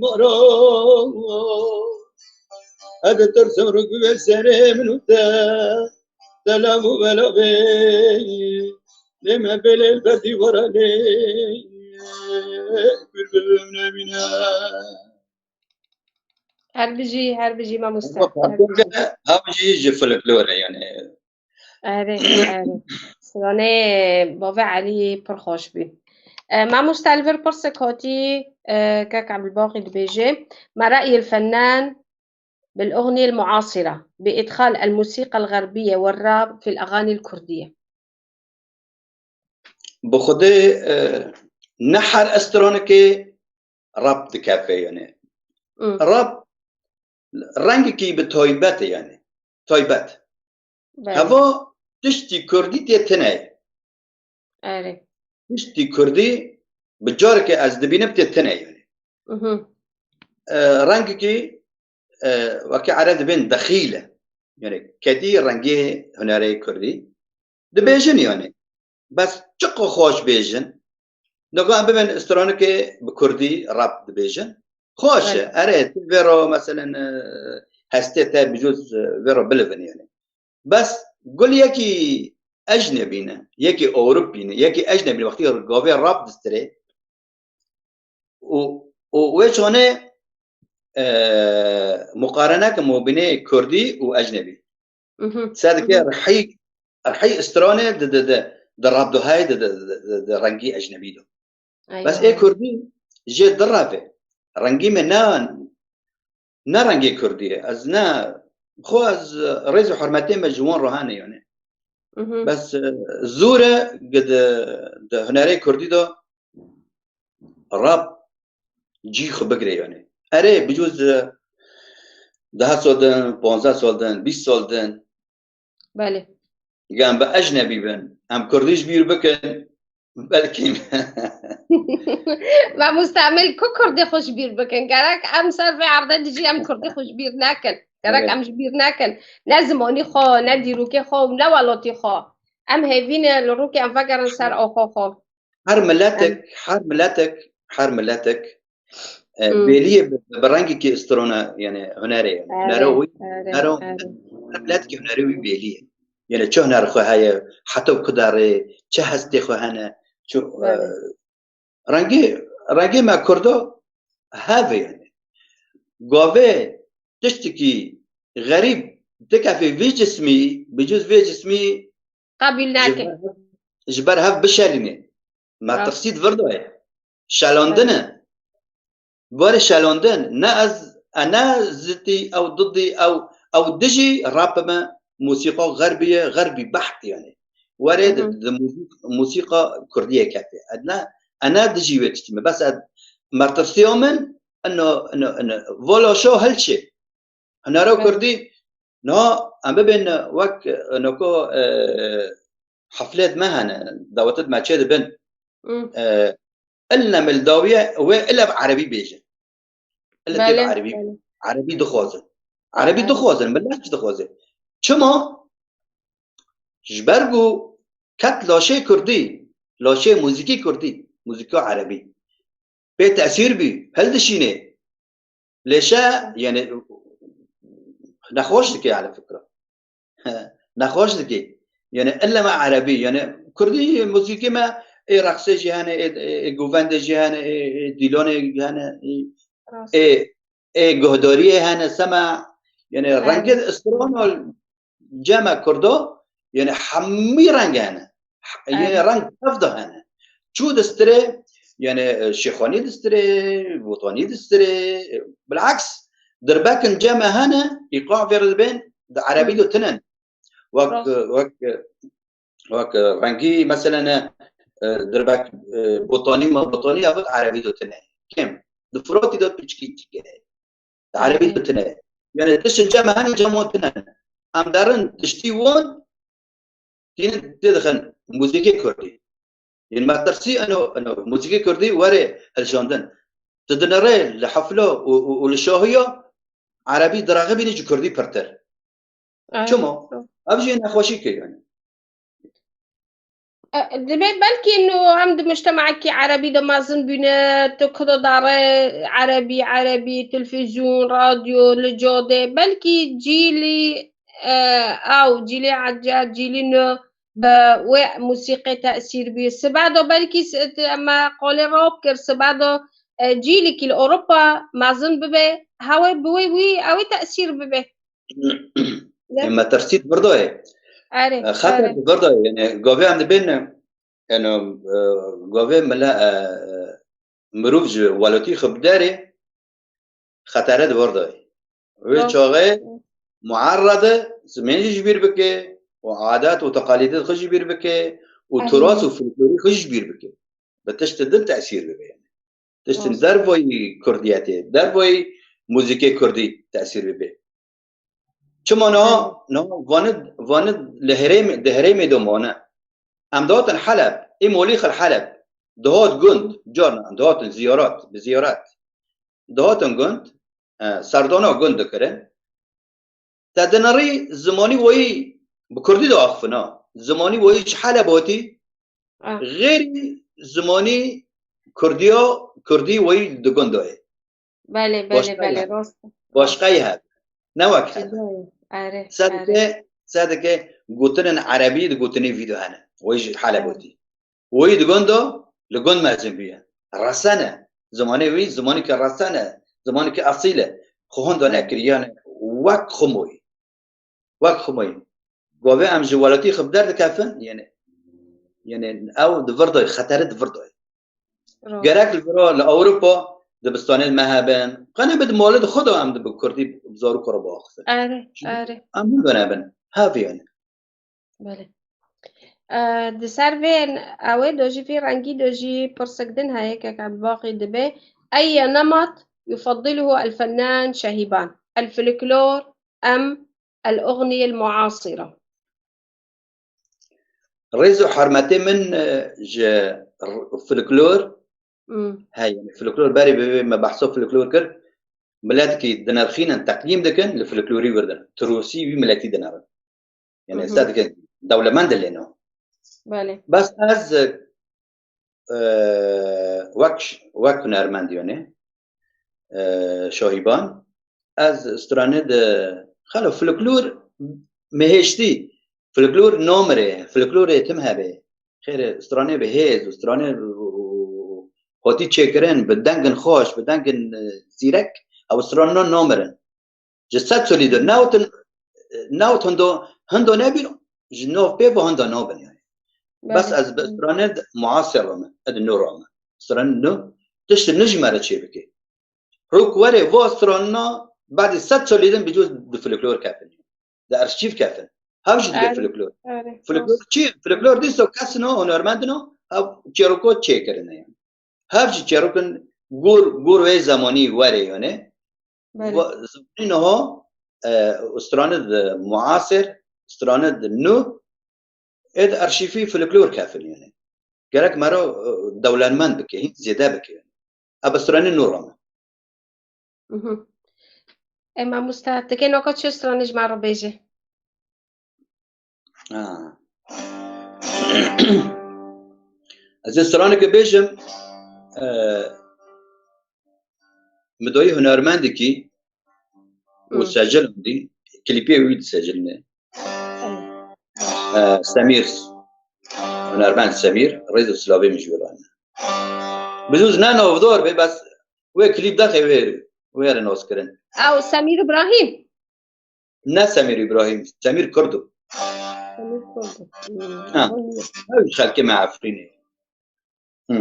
mara. Ez ditirsim rû bibe serê min û te. Selam û bela bê. Lê me belê li ber dîwara lê. Kûr bibim nemîne. Her bijî, her bijî mamoste. Her bijî. Ev jî ji folklor e yani. Erê, erê. Stranê bavê Elî pir xweş bî. E, mamoste, li vir pirsek hatî, e, kek Ebdulbaqî dibêje, ما رأي الفنان بالأغنية المعاصرة بإدخال الموسيقى الغربية والراب في الأغاني الكردية؟ Bi xwedê, e, ne her stranikê rap dikeve yani. Hmm. Rap rengekî bi taybet e yani. Taybet. Belê. Heva tiştî kurdî tê tune ye. Erê. Tiştî kurdî bi careke ez dibînim tê tune ye yani. Mhm. E, rengekî, e, wekî ereb dibên dexîl e. Yani kedî rengê hunerê kurdî. Dibêjin yani. Bes çiqo xweş bêjin. Doga em bibin stranekê bi kurdî rap dibêjin. Xweş e. Evet. Erê, tu vê ro, meselen, e, hestê te bi cûz, e, vê ro bilivin yani. Bes gul yekî ecnebî ne, yekî Ewropî ne, yekî ecnebî ne. Wextî gavê rap distirê û, û wê çone, e, muqarene ke mobînê kurdî û ecnebî. Mhm. Sedike Mhm. rihî, rihî stranê di, di, di, di rap duhayê di, di, di, di, di rengî ecnebî do. Bes ê Eywa. Kurdî jê direve. Rengî me ne, ne rengê kurdî ye. Ez ne, xwe ez rêz û hurmetê me ji wan re hene yani. Mhm. Bes, e, zor e, gi di, di hunerê kurdî de rap cî xwe bigire yani. Erê, bi cûz, e, deh sal din, panzdeh sal din, bîst sal din. Belê. Ge em bi ecnebî bin, em kurdî ji bîr bikin, belkî. Mamoste, em ê li ku kurdî xwe ji bîr bikin? Gerek em ser vê erdê dijî em kurdî xwe ji bîr nekin. Gerek Evet. em ji bîr nekin. Ne zimanî xwe, ne dîrokê xwe û ne welatî xwe. Em hêvî ne li rûkê em vegerin ser axa xwe. Her miletek, Em. her miletek, her miletek, e, Hmm. bêliyê bi, bi rengekî strona, yani hunerê, yani. Erê, Hunero wî, erê, hunero, erê. her miletekî hunerê wî bêliyê. Yani çi huner xwe heye, heta ku derê, çi hestê xwe hene, çi, e, Belê. rengê, rengê me kurdo heve yani. Gavê tiştekî xerîb dikefê vê cismî, bi cuz vê cismî Qebûl ji nake. ber hev, ji ber hev bişelîne. Me Rast. tirsî di vir de ye. Şelandin e. Were şelandin. Ne ez, e, ne zitî, ew didî, ew, ew dijî rap me, mûsîqa xerbî ye, xerbî beht yani. Were di, Hı hı. di mûsîq-, mûsîqa kurdî ye kete. Ez ne, e ne dijî wê tiştî me. Bes ez, me tirsiya min, ino, ino, ino, vola şo hilçe. Hunera Evet. kurdî, niha em bibên wek, e, noko, e, heflêt me hene, dawetêt me çê dibin. Hı. E, ille me li dawiye wê ille bi erebî bêjin. Ille tê bi Belê, erebî, belê. erebî dixwazin. Erebî Evet. dixwazin, milet jî dixwaze. Çima? Ji ber ku ket laşê kurdî, laşê muzîkî kurdî, muzîka erebî. Pê tesîr bî, hildişînê. Lêşe, yani, nexweş dike, yani, fikra. Nexweş dike. Yani, ille me erebî, yani, kurdî muzîkê me, ê rexsê jî hene, ê, ê, ê govendê jî hene, ê, ê dîlonê hene, ê, Rast. ê, ê guhdariyê hene, sema, yani, Rast. rengê strana cem e kurdo, yani, hemî reng hene. Yani, Rast. reng tev de hene. Çû distirê, yani, Şêxanî distirê, Botanî distirê, bilaks, dirbekin cem e hene, îqa vê re dibên, di erebî Hı. de tinen. Wek, Rast. wek, wek rengî, mesela, ne, e, dirbek, e, botanî ma, botanî ev erebî de tine. Kêm. Di Firatî de piçkî çike. Di erebî de Hı. tine. Yani, tiştin cem e hene, cem wan tine. Em derin tiştî wan, tînin tê dixin muzîkê kurdî. Yên me tirsî, eno, eno, muzîkê kurdî were hilşandin. Tu dinere li hefla û, û, û li şahiya erebî diraxibînî ji kurdî pirtir. Ê, Çima? rast. Ev jî nexweşî ke yani. E, dibê belkî nu em di mujtemekî erebî de mezin bûne, tu ku de dare erebî, erebî, televîzyon, radyo, li cadê, belkî cîlî, e, ew, cîlê ecel, cîlî nu bi wê musîqê tesîr bî. Sibe de belkî s-, t-, me qalê rap kir, sibe de, e, cîlîkî li Ewropa mezin bibe, hewê bi wê wî, ew ê tesîr bibe. Ne? Ê, me tirsî di vir de ye. Erê, E, xeter erê. di vir de ye. Yani, gavê em dibên, yani, e, gavê mile, e, e, mirov ji welatî xwe biderê, xetere di vir de ye. Wê Rast. çaxê muerrede zimên jî ji bîr bike û adet û teqalîdê xwe ji bîr bike û Erê. turas û folklorî xwe ji bîr bike. Bi tiştê din tesîr bibe yani. Tiştin Rast. dervoyî kurdiyetê, dervoyî muzîkê kurdî tesîr bibe. Çima niha, Hı. niha vanid, vanid li herêmê, di herêmê de mane. Em dihatin Heleb, ê molî xil Heleb. Dihat gund, carna em dihatin ziyaret, bi ziyaret. Dihatin gund, e, serdana gund dikirin. Te dinirî zimanî wayî bi kurdî diaxifin, ha. Zimanî wayî ji Heleb hatî, Ah. Xêrî zimanî kurdiya, kurdî wayî di gund de ye. Belê, belê, Başqa belê, ye. rast. Başqa ye. Ne wek Heleb. Cuda ye. Erê, Sedike, erê. sedike gotinên erebî di gotinê vî de hene. Wayî ji Heleb Erê. hatî. Wî di gund de, li gund mezin bûye. Resene. Zimanê wî, zimaneke resene. Zimaneke esîl e. Xwe hunda Erê. nekiriye, yani wek xwe moyî. Wek xwe moyî. Gavê em ji welatî xwe bi derdikevin, yani, yani ew di vir de, xeterê di vir de. Rast. Gerek li vira li Ewropa dibistanên me hebin. Qene bi di malê di xwe de em di bi kurdî bi zarok re biaxifin. Erê, Çünkü erê. em hûn de nebin. Hevî yani. Belê. E, di ser vê ew ê do jî vî rengî do jî pirsek din heye, kek Ebubaqî dibe, أي نمط يفضله الفنان شاهيبان؟ الفلكلور أم الأغنية المعاصرة؟ Rêz û hurmetê min, e, ji r-, folklor Hmm. heye. Folklor berê bi vê me behsa folklor kir. Miletekî dinirxînin, teqyîm dikin, li folklorî virdin. Tirosî wî miletî dinerin. Yani Hı hı. sedike dewlemend dilêno. Belê. Bes ez, e, wek, wek hunermend yani, e, Şahîban, ez stranê de, xelo, folklor mihêştî, folklor namire, folklorê tim hebe. Xêre, stranê bi hêz û stranê hotî çêkirin, bi dengin xweş, bi dengin, e, zîrek, ew strana namirin. Ji sed solî de newtin, e, newt hindo, hindo nebîn, ji nav pê ve hindo nabin yani. Bes Belê. ez bi stranê muasir re me, ed nû re me. Stranê nû, tiştê nû ji me re çê bike. Rûk were va strana, badî sed salî din bi cûz di folklor kefin. Di arşîv kefin. Hev jî dibe Erê, folklor. erê, Folklor rast. çi? Folklor dîsa kesino, hunermendino, hev çêroko çêkirine yani. Hev jî çêrokin gor, gor wê zemanî were yani. Belê. Va-, zimanî niha, e, stranê di muasir, stranê di nû, ê di arşîvî folklor kefin yani. Gerek me re, e, dewlemend bike, hîn zêde bike yani. Ev stranê nû re me. Mhm. E, mamoste, tu kê noka çi stranê ji me re bêje? Ha. Ez ê straneke bêjim, e, min doyî hunermendekî û Hmm. secil dî, klîpê wî di secil ne. E, Semîr, hunermend Semîr, rêz û silavê min ji wî re ne. Bi cûz ne navdar be, bes wê klîp daxê wê, wê re nas kirin. Ew Semîr Îbrahîm. Ne Semîr Îbrahîm, Semîr Kurd o. Semîr Kurd o. Hmm, Ha. ew niye? Ew xelkê me Efrînê. Hı.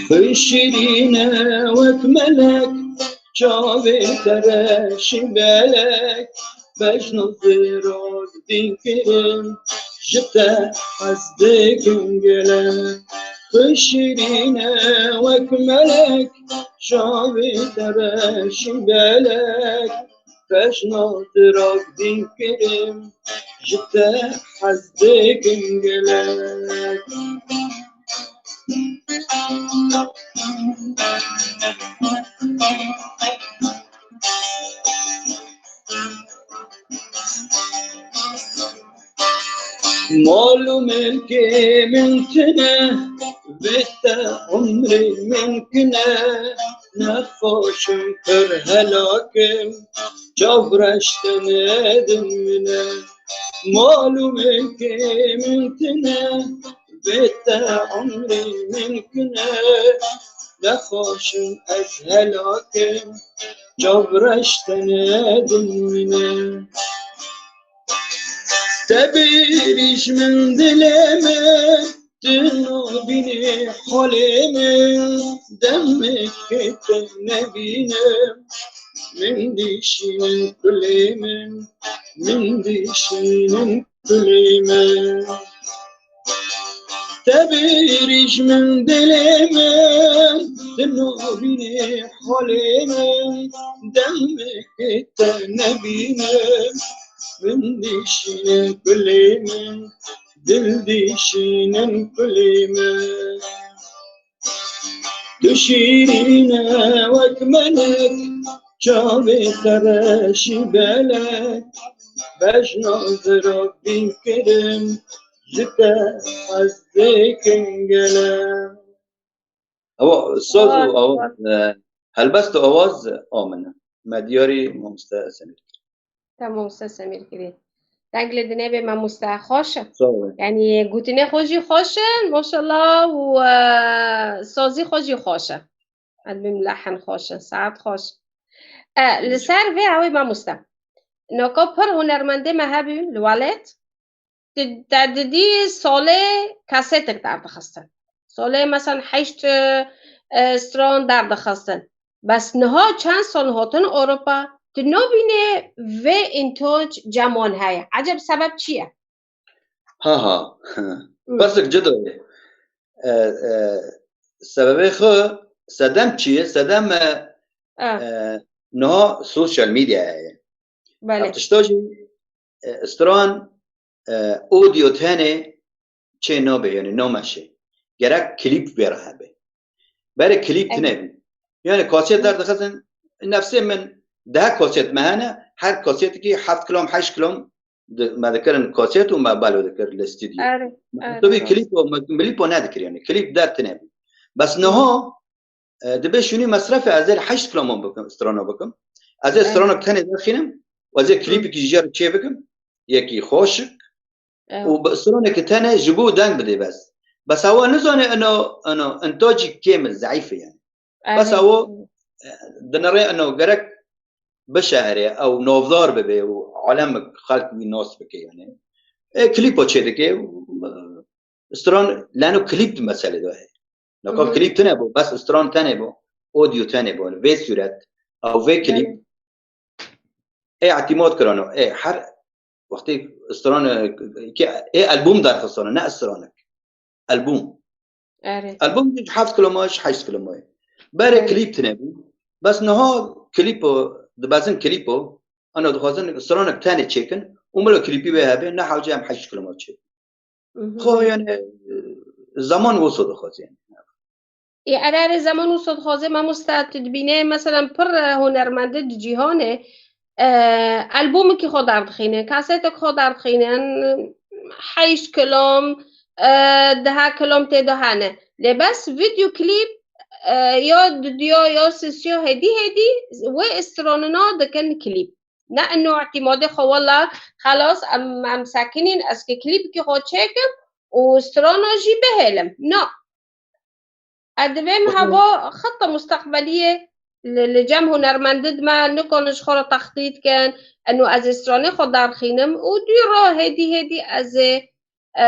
Xwe şirîne wek melek, çavê te reşî belek, bejno zirak dîn kirin, ji te hez dikim gelek. Xwe şirîne wek melek, çavê te reşî belek, bejno zirak dîn kirin, ji te hez dikim gelek. Mal û milkê min tune, vê te umrê min kine, nexweşim pir helakim, çav reş te nedin min e. Mal û milkê min tune, vê te umrê min kine, nexweşim ez helakim, çav reş te nedin min e. Te bêrî ji min dilê min, tu nabînî holê min, demekê te nebînim, min dişînin kulê min, min dişînin kulê min. Te bêrî ji min dilê min, tu nabînî holê min, demekê te nebînim, min dişînin kulê min, dil dişînin kulê min. Tu şîrîne wek melek, çavê te reşî belek, bejna zirak bîn kirim, ji te hez dikim gelek. Ewa saz û Aa, awaz, e, helbest û awaz a min e. Me diyarî mamoste Semîr kir. Te mamoste Semîr kirî. Deng li dinê bê mamoste xweş e. Sağ ol. Yani gotinê xwe jî xweş in, maşallah, û, e, sazî xwe jî xweş e. Elbî mlehn xweş in, saet xweş. E, li ser vê ew ê mamoste. Naka pir hunermendê me hebû li welêt. Te, te didî salê kasetek derdixistin. Salê, meselan, heşt, e, e, stran derdixistin. Bes niha çend sal hatin Ewropa, tu nabînê vê întac ceman heye. Eceb sebeb çi ye? Ha ha. Hı. Pirsek cuda ye. E, e, sebebê xwe sedem çi ye? Sedem, e, Ah. e, niha social media ye. Belê. Ev tişta jî, e, stran, e, audio tenê çê nabe, yani nameşe. Gerek klîp vê re hebe. Berê klîp Evet. tine bî. Yani kasê derdixizin, Nefsê min deh kaset me hene, her kasetekî heft kilom, heşt kilom di-, me dikirin kaset û me balo dikir li stûdyo. Erê, erê, Tabii rast. Klîp û me-, klîp û nedikir yani. Klîp der tine bû. Bes niha, e, dibe şûnî mesrefê ez ê li heşt kiloman bikim, strana bikim. Ez ê Evet. Strana tenê derxînim, ez ê Hı. Klîpekî ji re çê bikim. Yekî xweşik. Evet. Û bi stranekî tenê ji bo deng bidê bes. Bes ewa nizane eno, eno, intacî kêm e, zeîf e yani. Bes Evet. Ewa, e, dinere eno gerek bişehere, ew navdar bibe û alem xelk wî nas bike yani. E, klîpa çê dike û, e, stran leno klîp di mesele de heye. Naka Hı hı. Klîp tine bû, bes stran tenê bû, audio tenê bû, vê sûret, ew vê klîp, Evet. ê etimad kirano, ê her wextê stran, e, ki, ê albûm derxistano, ne stranek. Albûm. Erê. Albûm ji heft kilomayê, ji heşt kilomayê. Berê Erê. Klîp tine bû. Bes niha klîpo, dibezin klîpo, ana dixwazin stranek tenê çêkin, û milo klîpî wê hebe, ne hewce em heşt kiloma çêkin. Mhm. Xo yani, e, zaman wisa dixwaze yani. Ê, erê, erê, zaman wisa dixwaze, mamoste, tu dibîne, meselen, pir, e, hunermendê di cîhanê, e, albûmekî xwe derdixîne, kasetek xwe derdixîne, heşt kilom, e, deha kilom tê de hene. Lê bes video klîp, e, ya dudiya ya sisiya hêdî hêdî wê stranina dikin klîp. Ne eno îtîmadê xwe, wela xelas em, em sekinîn, ez ki klîpekî xwe çêkim û strana jî bihêlim. Na. Ez divêm Xwe heva xeta musteqbeliyê li, li cem hunermendid me, nikarin ji xwe re textît kin, eno ez ê stranê xwe derxînim û dû re hêdî hêdî ez ê, e,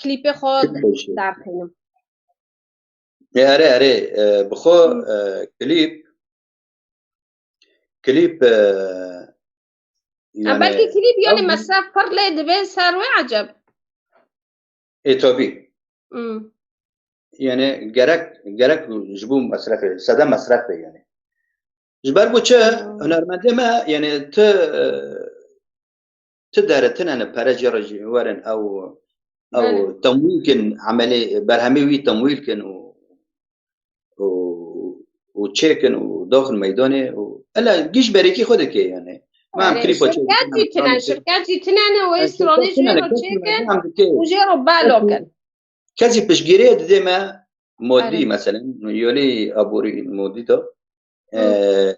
klîpê xwe Klîp xwe jî. Derxînim. Ê, erê, erê, e, bi xwe, Hı. E, klîp, klîp, e, Ha, yani, belkî klîp yani ew mesref pir lê dibe ser wê eceb. Ê, tabî. Hmm. Yani gerek, gerek ji bo mesrefê, sede mesref be yani. Ji ber ku çi, Hmm. Hunermendê me, yani ti, e, ti dere tine ne pere jê re jî werin ew, ew Belê. Temwîl kin, emelê, berhemê wî temwîl kin û, û, û çêkin û daxin meydanê û ela giş berekî xwe dike yani. Ma em Erê, klîpa çê şirket dikin, jî em tine, stranê çê şirket jî tine ne wê Em stranê şirket jê tine re ne, kes çêkin em dike. Û jê re balo Kes kin. Kesî piştgiriyê didê me modî Erê. Meselen, yolê aborî modî de, Hı. E,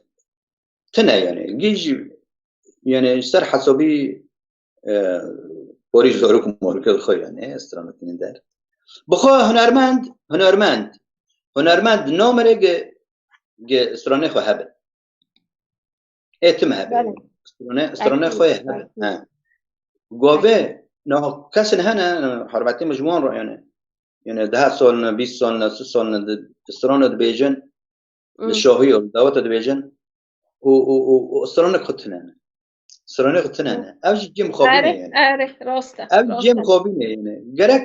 tine yani. Giş yani ser hesabî, e, porî zoruk moruk xwe yani, stranekî der. Bi xwe hunermend, hunermend, hunermend namere ge, ge stranê xwe hebin. Ê tim hebe. Belê. Strane, strane Ekî, xwe hebe. Ekî. He. Gove, Ekî. No, kesin hene, hermetê min ji wan re yani. Yani deh sal ne, bîst sal ne, si sal ne, di, strane dibêjin, Hmm. Li şahî û dawete dibêjin. Û, û, û, û stranek xwe tine ne. Stranek xwe tine ne. Ev jî cem xwe bîne yani. Erê, rast e. Ev cem xwe bîne yani. Gerek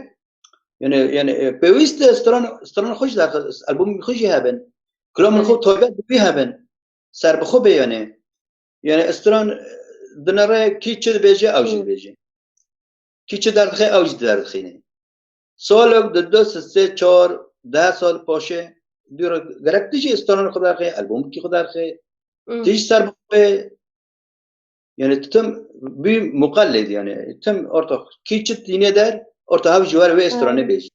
yani, yani, e, pêwîst e stran, stran xwe jî derxe, albûmên xwe jî hebin. Kilamên xwe taybet bi wî hebin. Ser bi xwe bê yani. Yani stran, e, dinere kî çi dibêje, ew jî dibêje. Kî çi derdixe, ew jî derdixîne. Salek di du, sê, çar, deh sal paşê, dû re gerek tu jî stranên xwe derxê, albûmekî xwe derxê. Tu jî ser bixwe. Yani tu tim bî muqellid yani. Tim orta kî çi tîne der, orta hev ji wer wê stranê bêjî.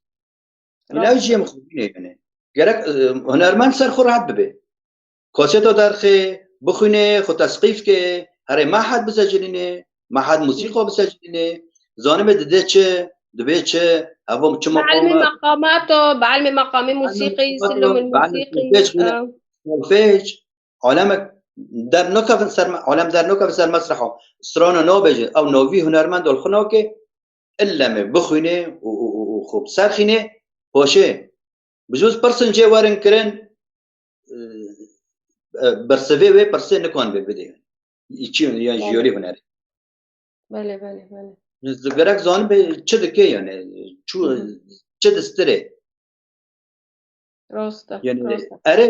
Yine ew jî em xwebînê yani. Gerek, e, hunermend ser xwe rahat bibe. Kaseta derxê, bixwîne, xwe tesqîf ke, herê mehed bisecinîne, mehed musîqa bisecinîne, zanibê dide çi, dibê çi, evo çi Bi ilmê maqama. Maqamato, bi ilmê maqamê musîqî, Bi ilmê silomê maqamato, bi ilmê musîqî, solfej, e. Solfej, alemek dernakevin ser me-, alem dernakevin ser mesreha. Strana nabêje, ew navî hunermend ol xwe nake, ille me bixwîne û, û, û, û xwe biserxîne, paşê. Bi jûz pirsin jê werin kirin, e, e, bersivê wê pirsê nikan bê bidê. Çi, ya Belê. Jiyolî hunerê. Belê, belê, belê. Gerek zanibê çi dike yani, çu, Hı hı. Çi distirê. Rast e, Yani, rast e. Erê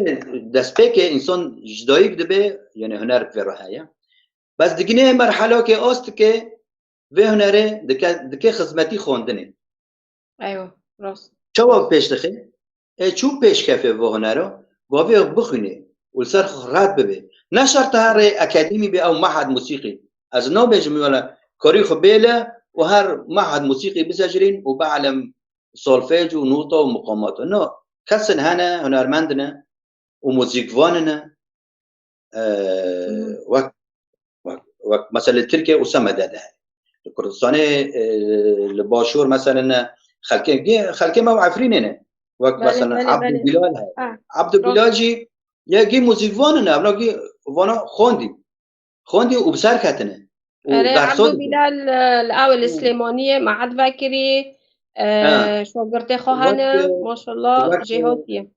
destpêkê insan ji dayik dibe, yani huner vê re heye. Bes digine merhelakê ast dike, vê hunerê dike, dike xizmetî xwendinê. Eywa, rast. Çawa pêş dixe? E, çû pêşkefê vê hunero, gavê bixwîne. û li ser xwe red bibe. Ne şert te her rê akademî be ew mehed musîqî. Ez nabêjim wele karî xwe bêle û her mehed musîqî bisecirîn û bielem solfej û nota û muqamat. No, kesin hene, hunermend ne û muzîkvan ne. E, wek, wek, wek mesela Tirkiye û Semede de hene. Li Kurdistanê, e, li Başûr mesela ne xelkê, gê-, xelkê me û Efrînê ne. Wek Belê, mesela belê, Abdul belê. Bilal heye. Ha, Abdul rast. Bilal jî ya gî muzîkvan ne, evna gî vana xwendî. Xwendî û bi ser ketine. Û Erê, dersa Ebdû didin. Bilal, e, li ew li Hı. Silêmaniyê mehed vekirî, e, Ha. şagirtê xwe Wek, hene, e, maşallah, wek, e, jêhatî ye.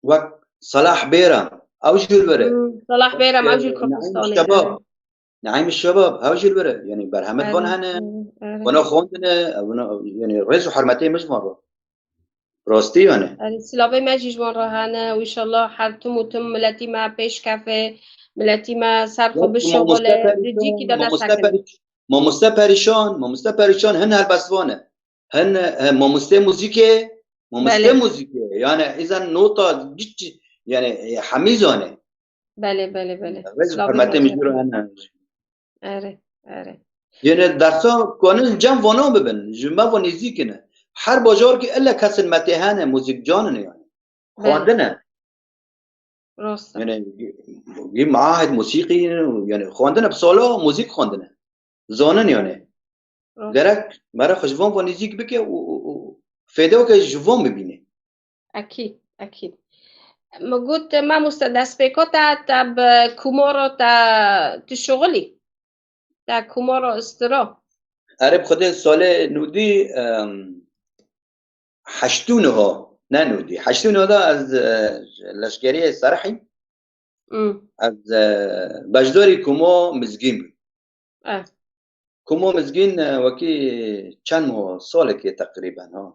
Wek Salah Bêram, ew jî li vir e. Hmm, Salah Wek, Bêram, e, ew jî li Neîm Kurdistanê Şebab. hene. Neîm Şebab, ew jî li vir e. Yanî berhemê van Erê, hene. erê, erê. Wana xwendine, wana, yanî rêz û hurmetê min ji van re. Rastî yani. Erê, silavê me jî ji wan re hene û înşallah her tim û tim miletî me pêş kefe, miletî me ser xwe Wek bişuxule, mamoste di cîkî de Perîşan, mamoste nefsekine. Perîş-, mamoste Perîşan, mamoste Perîşan hin helbestvan e. Hin, e, mamoste muzîkê, mamoste Belê. muzîkê. Yani îzen nota giç, yani, e, hemî zane. Belê, belê, belê. Rêz û Silavê hurmetê me min jî jî re hene. hene. Erê, erê. Yene dersa kanin cem vana bibin, ji me ve nêzîk ne. Her bajar ki ille kesin me tê hene, muzîkcan ne yani. Belê. Xwendine. Rast e. Yani, gî mahed musîqî, yani xwendine bi sala muzîk xwendine. Zanin yani. Rast. Gerek me re xwe ji van ve nêzîk bike û, û, û fêde weke ji van bibîne. Ekîd, ekîd. Min got, mamoste destpêka te, te bi kumaro te, tu şixulî? Te kumaro istiro? Erê, bi Xwedê salê nûdî, em, heştû niha, ne nûdî. Heştû niha de ez, e, leşkeriyê Serhî. Hmm. Ez, e, beşdarî Kumo Mizgîn bûm. Eh. Kumo Mizgîn, e, wekî çend mo, salekê teqrîben, ha.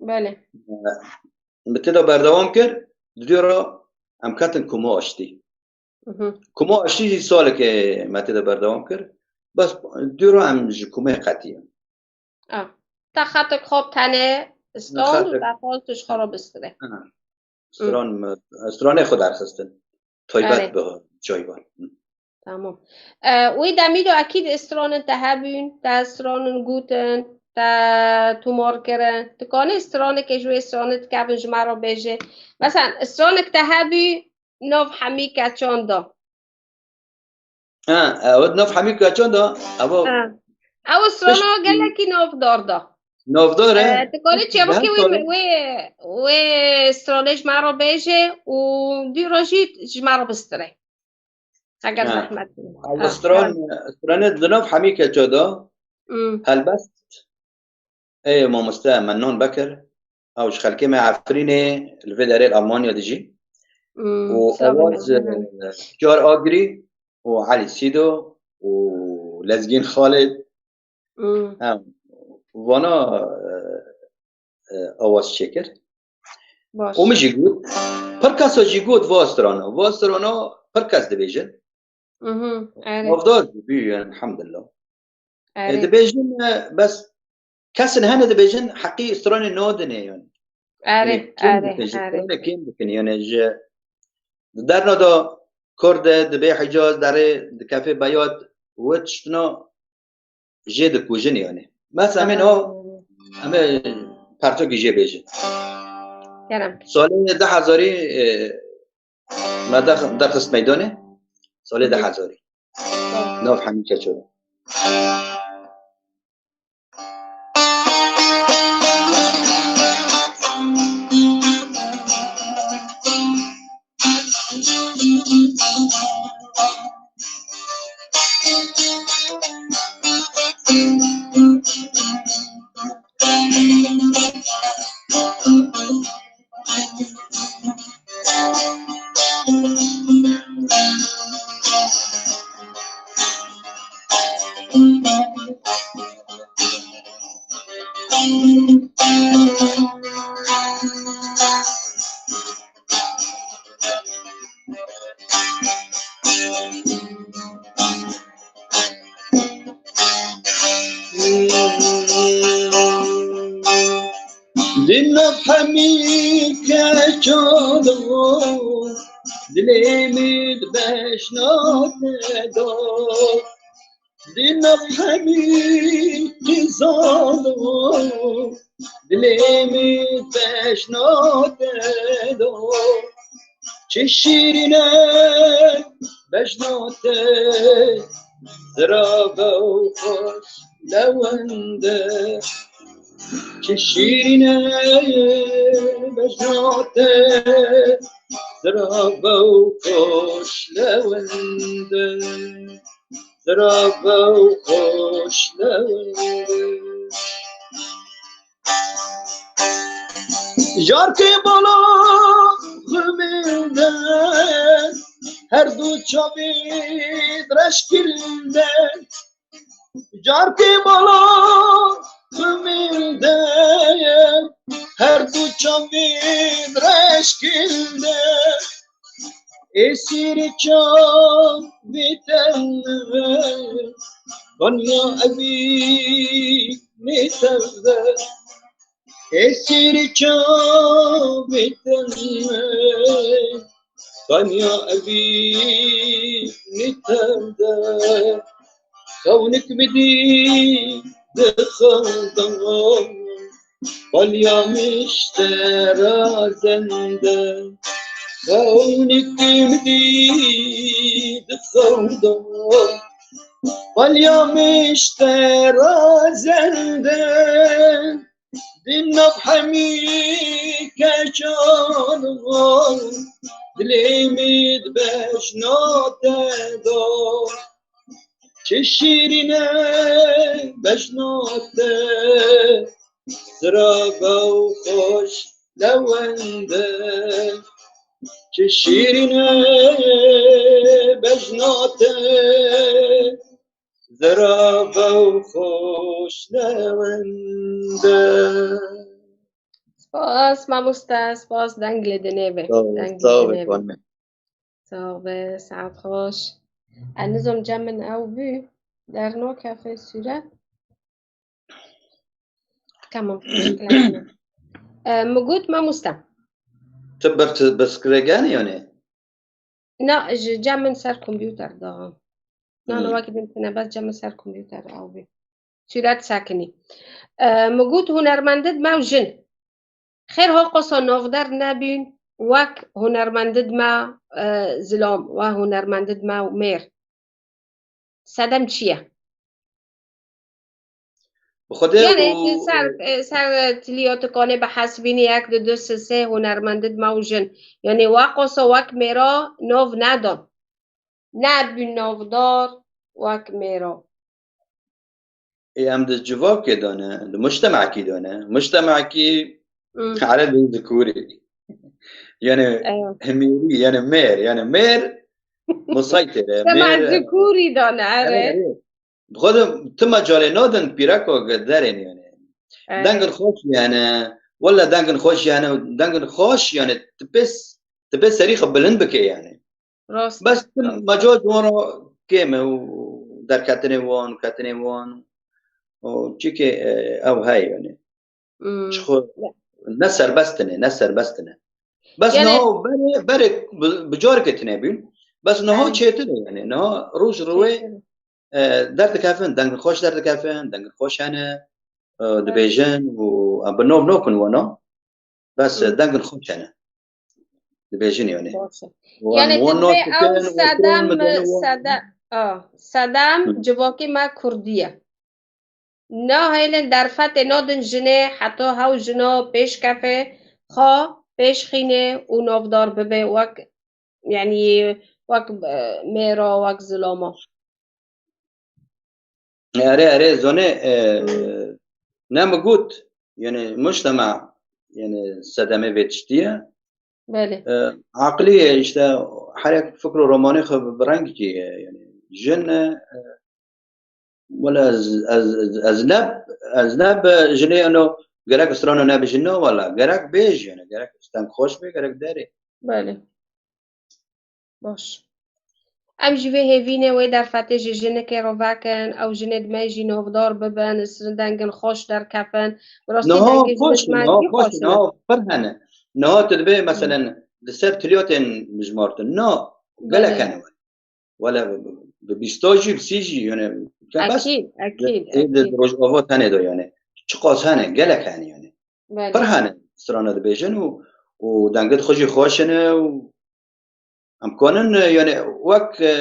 Belê. E, min tê de berdewam kir, di dû re em ketin Kumo Aştî. Mhm. Kumo Aştî jî salekê me tê de berdewam kir. Bes dû re em ji Kumê qetiyin. Ah. Te xetek xwe tenê stand û Xetek. te xwe tu ji xwe re bistire. Ha. Hı. Stran, stranê xwe derxistin. Taybet Erê. bi çayvan. Hı. Tamam. E, wê demî de ekîd stranin te hebûn, te stranin gotin, te tomar kirin. Tu kanî stranekê ji wê stranê dikevin ji me re bêje. Mesela stranek te hebû nav hemî keçan da. Ha, ew di nav hemî keçan da, ew Ha. Ew strana pişt gelekî navdar da. Navdar e. E, tu kanî çî Pişt wekî deh wê, sala. wê, wê stranê ji me re bêje û dû re jî ji me re bistire. Heger Ha. zehmet. Ew Ha, stran, ha. stranê di nav hemî keçan da. Hmm. Helbest. Ê mamoste Mennan Bekir, ew ji xelkê me Efrînê, li vê derê li Almanya dijî. Hmm, Û silavê Awaz, me jî hene. e, Çar Agirî û Elî Sîdo û Lezgîn Xalid. Hmm. Em, vana, e, e, Awaz çêkir. Baş. Û min jî got, pir kesa jî got va strana. Va strana pir kes dibêjin. Mhm, erê. Navdar jî bû, elhamdulillah. E, Erê. dibêjin, e, bes kesin hene dibêjin, heqî stranê nadine yani. Erê, Yani kêm erê, dikin, ji erê. stranê kêm dikin yani ji di derna da Kurd e, dibê Hicaz derê dikefê beyat, wê tiştna jê dikujin yani. Bes em ê Aha. niha, em ê pertokî jê bêjin. Kerem. Salê du hezarî, e, me der-, derxist meydanê. Salê Hı hı. du hezarî. Tamam. Nav hemî keço. Di nav hemî keçan de dilê Beşna te da, di nav hemî qîzan o, dilê min beşna te da. Çi şîrîn e bejna te, zirav e û xweş lewend e. Çi şîrîn e bejna te, zirav e û xweş lewend e. Zirav e û xweş lewend e. Jarkê bala ximinde, her du çavî reşkinde. Jarkê bala ximinde, her du çavî reşkinde. Esîrî çavê te me, Konya evî nê te de. Esîrî çavê te me, Konya evî nê te de. Xewnik min dî dixewda, Balya min ji te razend e, xewnik min dî dixewda. Balya min ji te razend e, di nav hemî keçan wan, dilê min di beşna te da. Çi şîrîn e bejna te, zirav e û xweş lewend e. Çi şîrîn e bejna te, zirav e û xweş lewend e. Spas mamoste, spas, deng li dinê be. Sağ ol, Deng li sağ ol, dinê be. Efendim. Sağ be, saet xweş. Ez nizam cem min ew bû, dernakeve sûret. Tamam, teşekkür ederim. E, mi got mamoste. Tu bir, tu bir screen yani? Na, ji cem min ser kompûter da. Na, na, Hmm. Wekî din tine bes cem min ser kompûter ew bû. Sûret sekinî. E, mi got hunermendid me û jin. Xêr ha qosa navdar nebîn, wek hunermendid me, e, zilam, we hunermendid me û mêr. Sedem çi ye? Bi Xwedê Yani û, ser, e, ser tiliya tu kanê bi hesbînî yek, du, du, sê, sê hunermendid me û jin. Yani we qosa wek mêra nav nedan. Nebîn navdar wek mêra. Ê, em di civakê de ne, di mujtemekî de ne. Mujtemekî Hmm. Erebî zikurî. Yani Evet. Hemîrî, yani mêr, yani mêr musaytir e, Mujtemek mêr, e, zikurî de ne, evet, evet. Evet. Bi xwe de tu mecalê nadin pîreko derên yani. Evet. Dengin xweş yani, wele dengin xweş yani, dengin xweş yani, tu pê s-, tu pê serî xwe bilind bike yani. Rast. Bes tim meca ji wan re kêm e û derketinê wan, ketinê wan û çikê, e, ew heye yani. Hmm. Ji xwe ne serbest tine, ne serbest tine. Bes Yani niha berê, berê bi, bi careke tine bîn. Bes niha Yani çêtir e yani. Niha roj rûê, Çêtir. e, derdikevin, dengin xweş derdikevin, dengin xweş hene, e, Evet. dibêjin û em bi nav nakin wana. Bes, Hmm. dengin xweş hene. Dibêjin yani. Baş e. Wan, Yani wan tu dibê ew nas dikin, sedem, wan sedem, a, sedem Hı. civakî me kurdî ye. Nahêlin derfetê nadin jinê, heta hew jina pêş keve, xwe pêş xînê û navdar bibe wek, yani wek, e, mêra, wek zilama. Erê, erê, zonê, e, Hmm. ne mi got, yani mujtema, yani sedemê vê tiştî ye. Belê. E, aqlî ye, işte, herek fikr û romanê xwe bi rengekî ye, yani jin, e, wele ez, ez, ez, ez ne, ez ne bi jinê, ano, gerek strano ne bi jin, no, wele gerek bêj, yani, gerek stenk xweş be, gerek derê. Belê. Baş. Em jî vê hêvînê wê derfetê ji jinikê re vekin, ew jinê di me jî navdar bibin, s-, dengin xweş derkevin. Bi rastî Niha dengê xweş jinik e, me niha jî xweş xweş e, in. Niha pir hene. Niha tu dibê, Hmm. meselen, li ser tiliyatên mijmartin. Na, Gelek hene. Wele bi bîsta jî, bi sî jî, yani, bes Ekîd, ekîd, ê di ekîd. Rojava tenê de, yani. Çiqas hene, gelek hene, yani. Belê. Pir hene, strana dibêjin û, û dengê xwe jî xweş hene û em kanin, yani, wek, e,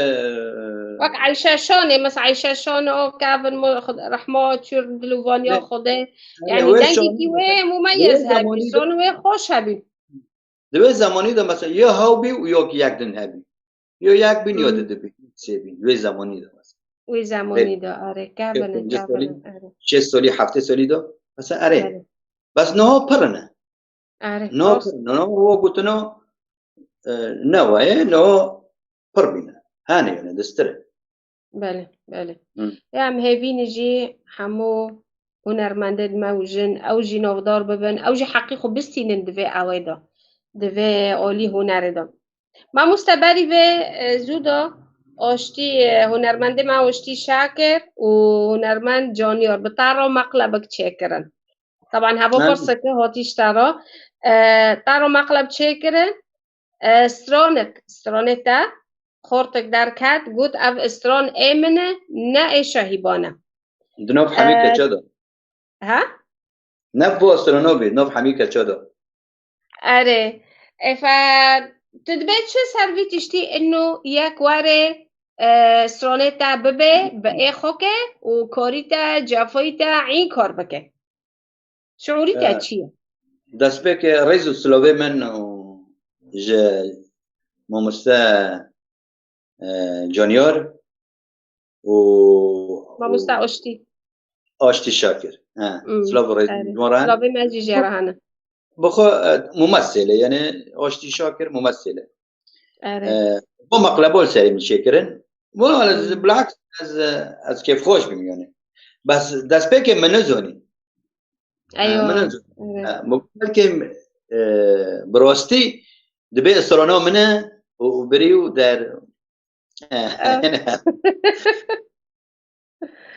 Wek Eyşe Şanê, mes Eyşe Şan o kevin mo-, xud-, rehma çûr dilûvaniya Ne, Xwedê. ne, Yani, wê dengekî şanî wê de, wê mumeyez hebî, zemanî de, son wê xweş hebî. Di wê zemanî de mesela ya hew bî û ya ki yek din hebî. Ya yek bîn ya Hmm. di du bîn, sê bîn. Di wê zemanî de mesela. Wê zemanî de, erê, Pênc kevin, solî, kevin, erê. Şêst solî, heftê solî de mesela erê. Erê. Bes niha pir ne. Erê, Niha rast. pir ne. Niha wa gotina, e, ne wa ye, niha pir bîne. Hene yani, distir e. Belê, belê. Hı. Ya em hêvî ne jî hemû hunermendên me û jin, ew jî navdar bibin, ew jî heqî xwe bistînin di vê ewê de, di vê alî hunerê de. Mamoste berî vê, e, zû de Aştî, e, hunermendê me Aştî Şakir û hunermend Caniyar bi te re meqlebik çêkirin. Taban heva Ha. pirseke hatî ji te re, e, te re meqleb çêkirin. E, stranek, stranê te, xortek derket, got, "Ev stran ê min e, ne ê Şehîban e." Di nav hemî E, keça de. Ha? Ne bo strano bî, nav hemî keça de. Erê. Efe, tu dibê çi ser vî tiştî ino yek were, e, stranê te bibe, bi ê xwe ke û karî te, cefayî te, înkar bike? Şiûrî te E, çi ye? Destpêkê rêz û silavê min û ji mamoste, e, Caniyar û, Mamoste û Aştî. Aştî Şakir. He, Hmm, silav û rêz erê. ji wan re hene. Silavê me jî jê re hene. Bi xwe, e, mumesêl e, yani Aştî Şakir mumesêl e. Erê. E, bo meqlebo li serê min çêkirin. Bo ez, Hmm. bilaks ez, e, ez kêfxweş bim yani. Bes destpêkê min nizanî. Eywa. E, min nizanî. Erê. E, bu belkî, e, bi rastî dibê strana min e û, û birî û der. E.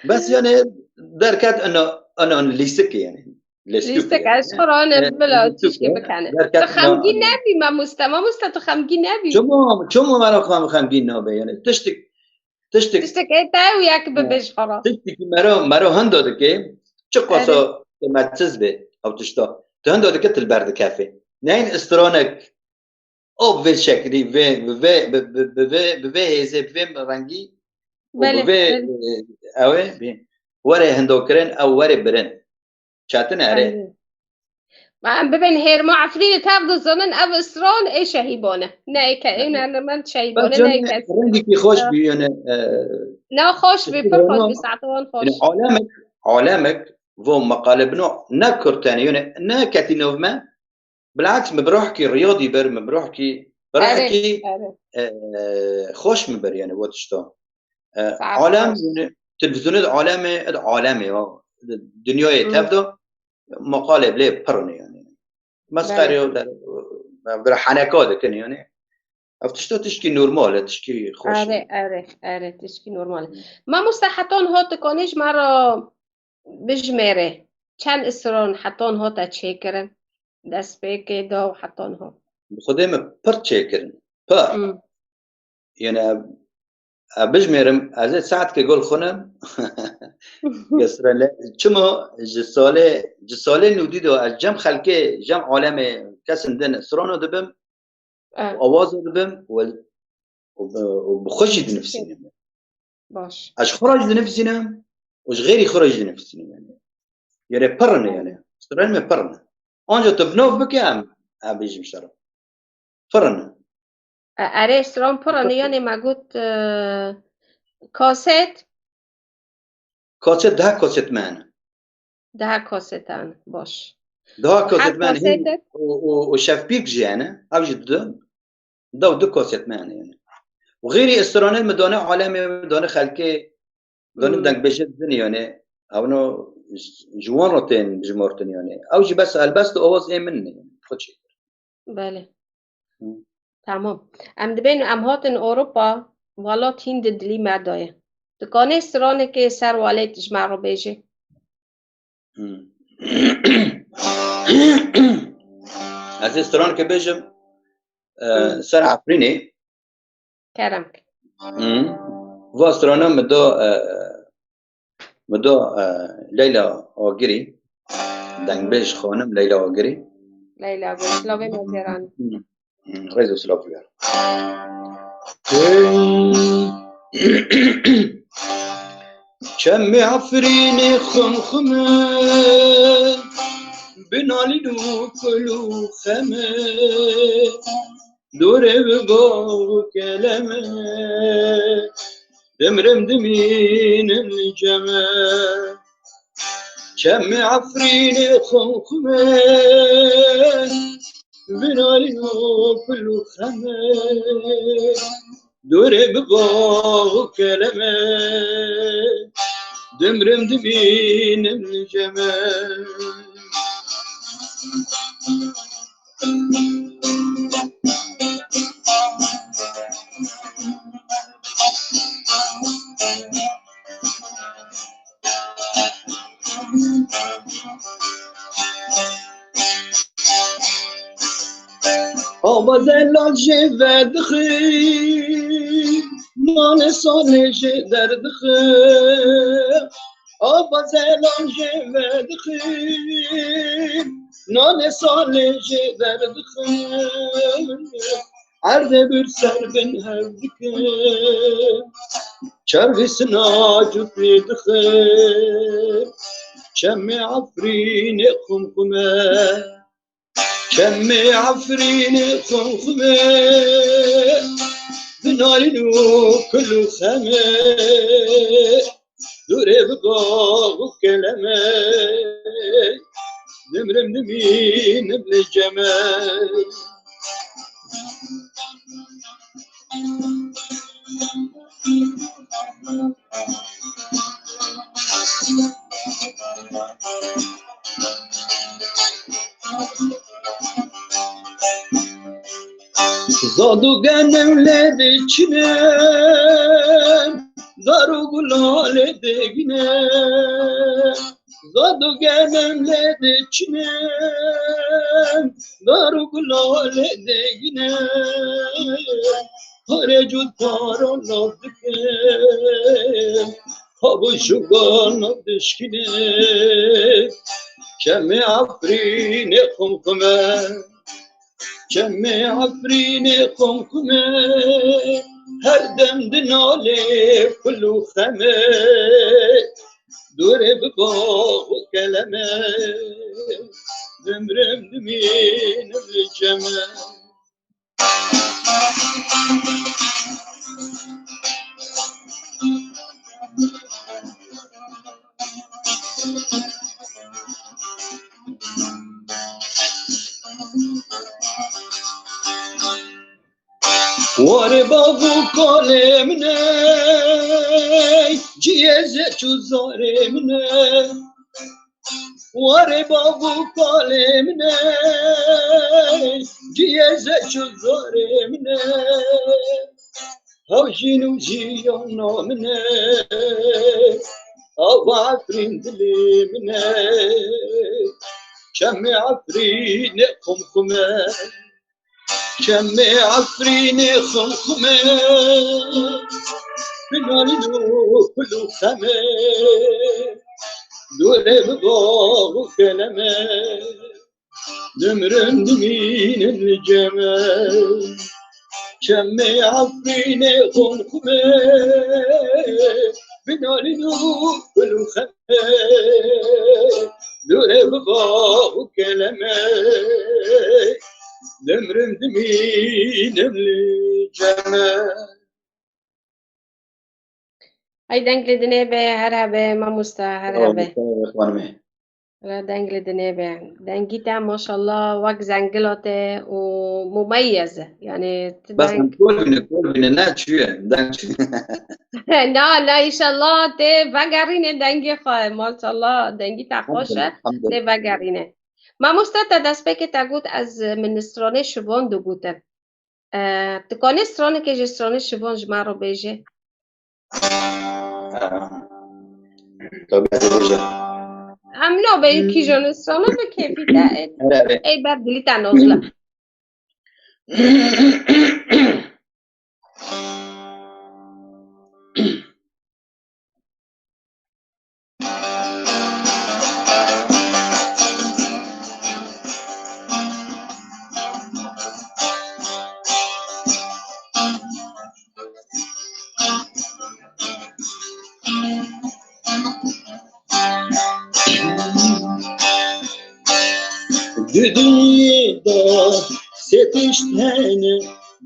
Bes yani derket ino, ino lîstik yani. Lîstik, lîstik yani. Ez xwe rane E, bila lîstik tişkî yani. Bikene. Derket Tu xemgîn ino, ino. Nebî mamoste, mamoste tu xemgîn nebî. Çima, çima mera xem-, xemgîn nabe yani. Tiştik, tiştik. Tiştik ê te û yek bibe ji xwe re. Tiştik mero, mero hendo dike, çi qasa Erê. Qîmetsiz be, ev tişta. Tu hendo dike tu li ber dikefê. Neyin stranek, o bi vê şeklî, vê, bi vê, bi, bi, bi vê, bi vê hêzê, bi vê rengî, û Belê, bi vê, belê. e, ew ê, bi, were hindokirin, ew were birin. Çetin e, erê. Erê. Ma em bibin hêrma Efrînê tev dizanin, ev stran ê Şehîban e. Ne ê ke, ê Erê. Nermend Şehîban Bak e, ne ê canım, ke. Rengekî xweş Ha. bî, yani, e, Ne xweş bî, pir xweş bî, saetê wan xweş. Yani, alemek, alemek, vo meqale bino, ne kurtene, yani, ne ketî nav me, Bilaks, min bi rohkî riyadî bir, min bi rohkî, bi Erê, rehekî, erê. e, xweş min bir, yani, we tişta. E, Saet alem, xweş. Yani, televîzyonê de alemê, ed alemê, ya. Dinyayê Hmm. tev de, maqalê bilê pir ne, yani. Mesxerê Belê. Ew de, bir heneka dikin, yani. Ev tişta tişkî normal e, tişkî xweş e. Erê, erê, erê, tişkî normal e. Hmm. Mamoste, hetan hat dikanê ji me re bijmêre. Çend isran hetan hate çêkirin? Destpêkê de û hetan hat. Bi Xwedê me pir çêkirin. Pir. Hmm. Yani, ev, ev bijmêrim, ez ê saetke gol xwinem. Gesrele. Çima ji salê, ji salê nûdî de ez cem xelkê, cem alemê kesin din strano dibim. E. Û awaza dibim û, û bi, û bi xwe jî dinivîsînim. Baş. Ez ji xwe re jî dinivîsînim û ji xêrî xwe re jî dinivîsînim, yani. Yani pir ne, yani. Stranê me pir ne. Anca tu bi nav bike em, em bêjim ji te re. Pir ne. E, erê, stran pir ne, yani me got, e, kaset. Kaset, deha kaset me hene. Deha kaset hene, baş. Deha kaset me hene, û, û, û şevpîk jî hene, ev jî du, dew du kaset me hene, yani. Û xêrî stranan min dane alemê, min dane xelkê, dane Hmm. dengbêjê din, yani. Ew no ji, ji wan re tên jimortin, yani. Ew jî bes helbest û awaz ê min ne, yani. Xwe çêkir. Belê. Hı. Tamam. Em dibên em hatin Ewropa, welat hîn di dilî me de ye. Dikanê stranekê ser welêt ji me re bêjê? Hı. Ez ê stranekê bêjim, e, Hı. ser Efrînê. Kerem. Hı. Va strana min da, e, min da, e, Leyla Agirî, dengbêj xanim Leyla Agirî. Leyla Agirî, silavê me cêran. Hı. Hı. Rêz û silav bûyer. Çemê Efrînê xumxum e, bi nalîn û kul û xem e. Dorê bi bax û kelem e, dimrim dimînim li cem e. Çemê Efrînê xumxum e, bi nalîn û kul û xem e. Dorê bi bax û kelem e, dimrim dimînim li cem e. Ava zelal jê vedixî, nanê salê jê derdixî. Ava zelal jê vedixî, nanê salê jê derdixî. Erdê bir ser bin hev dike, çervî sina cût pê dixe. Çemê Efrînê xumxum e, çemê Efrînê xumxum e, bi nalîn û kul û xem e. Dorê bi bax û kelem e, dimrim dimînim li cem e. Zad û genim lê diçine, dar û gula lê digine. Zad û genim lê diçine, dar û gula lê digine. Harê cût para nav dike, ha bu jûgana dişkine. Çemê Efrînê xumxum e, çemê Efrînê xumxum e, her dem dinalê kul û xem e. Dorê bi bax û kelem e, dimrim dimînim li cem e. Warê bav û kalê min e, ciyê zeç û zarê min e. Warê bav û kalê min e, ciyê zeç û zarê min e. Hewcîn û jiyana min e, ava Efrîn dilê min e. Çemê Efrînê xumxum e, çemê Efrînê xumxum e, bi nalîn û kul û xem e. Dorê bi bax û kelem e, dimrim dimînim li cem e. Çemê Efrînê xumxum e, bi nalîn û kul û xem e. Dorê bi bax û kelem e, dimrim dimînim li cem e. Hey, deng li dinê be, her hebe, mamosta, her hebe. Xanimê. Ra deng li dinê be. Dengî te, maşallah, wek zengila te û mumeyyez e. Yani, tu Bes deng em kol bîne, kol bîne, ne çûye, deng çûye. Na, na, înşallah tê vegerîne dengê xwe. Maşallah, dengî te xweş e, Elhamdülillah, elhamdülillah. Tê vegerîne. Mamoste, te destpêkê te got, ez min stranê şivan digotin. E, tu kanê stranekê ji stranê şivan ji me re bêjê? Ha. Tabii, ez ê bêjim. Em nabê kîjan strana bi kêfî te, ê, Erê, erê. Ey ber dilî te nazle. Di dinyê de sê tişt hene,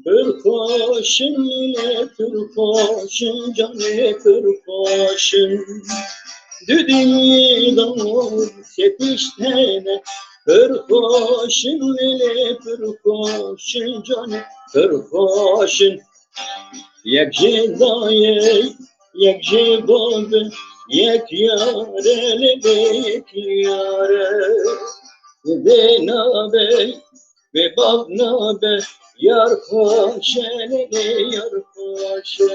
pir xweş in lê pir xweş in, canê pir xweş in. Di dinyê de sê tişt hene, pir xweş in lê pir xweş in, canê pir xweş in. Yek jê dayê, yek jê babe, yek yare lê bê yek yare. Bê nabe, bê bab nabe, yar xweş e lê bê yar xweş e.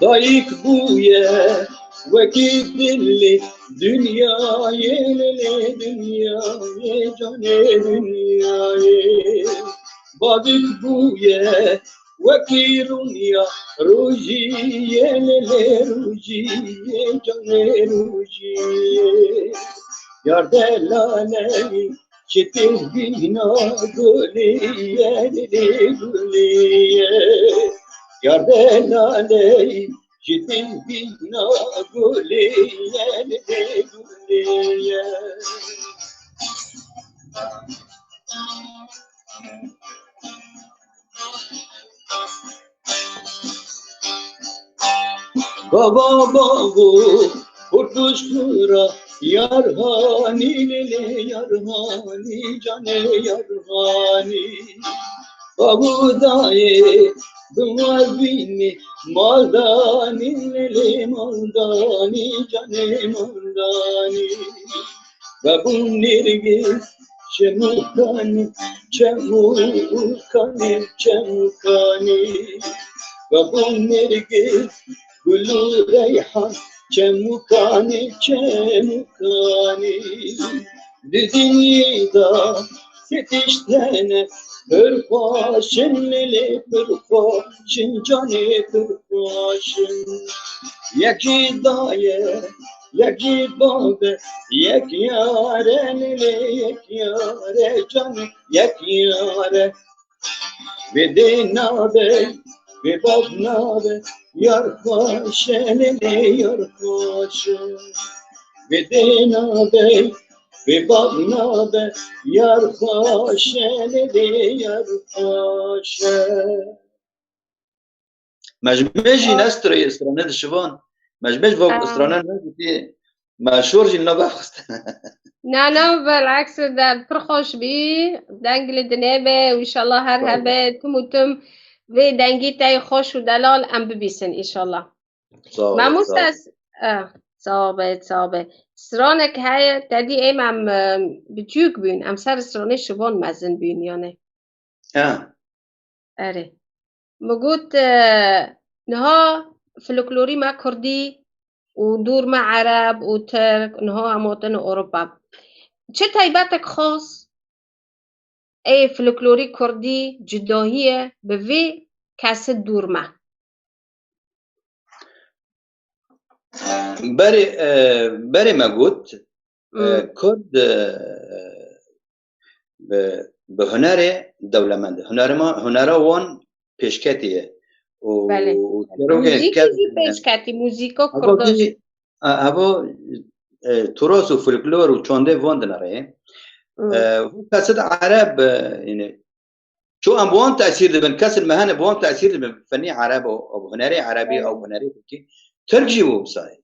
Dayik bûye wekî dilê dinyayê, lê lê dinyayê, canê dinyayê. Bavik bûye wekî rûniya rojiyê, lê lê rojiyê, canê rojiyê. Yar delaleyî Çitir bîna gulî ye, lê gulî ye. Yar delaley, çitir bîna gulî ye, lê gulî ye. Baba babo, kurtuş kura, yar hanî lê lê, yar hanî, canê yar hanî. Babu dayê, bi mal bînî, maldanî lê lê, maldanî, canê maldanî. Vebûn nêrgîz çemûkanî, çemûkanî, çemûkanî. Vebûn nêrgîz, gul û reyhan, çemûkanî, çemûkanî. Di dinyê de sê tişt hene, pir xweş in lê pir xweş in, canê pir xweş in. Yekî daye, yekî babe, yek yare lê lê, yek yare, canê yek yare. Vê dê nabe, vê bav nabe, yar xweş e lê lê, yar xweş e. Vê dê nabe, vê bav nabe, yar xweş e lê lê, yar xweş e. Me ji me jî nestirê strane dişivan. Me ji me ji vok strane negotî. Me şor jî li nav xist. Na, na, bereks de pir xweş bî. Deng li dinê be û înşallah her hebe tim û tim vê dengî te yê xweş û delal em bibîsin înşallah. Sağ ol, Mamoste, sağ ol. Eh, sağ be, sağ be. Stranek heye, te dî êm em, em, biçûk bûn. Em ser stranê şivan mezin bûn yani. Ha. Erê. Min got, e, niha folklorî me kurdî û dûr me ereb û tirk, niha em hatin Ewropa. Çi taybetek xas ê folklorî kurdî cudahî ye bi vê kesî dûr me? Berê, e, berê me got, e, Hmm. Kurd, e, bi, bi hunerê dewlemend e. Hunere ma-, hunera wan pêşketî ye. Û, Belê. Û çerokê Muzîkî kes-, jî pêşketî, muzîka Hava kurda jî. Kî, a, hava, e, turas û folklor û çandê van dinere. Hmm. E, bu kesit ereb, e, yani, ço em bi wan tesîr dibin, kesên me hene bi wan tesîr dibin, fenî ereb û, û hunerê erebî, Belê. Ew hunerê tirkî. Tirk jî wisa ye.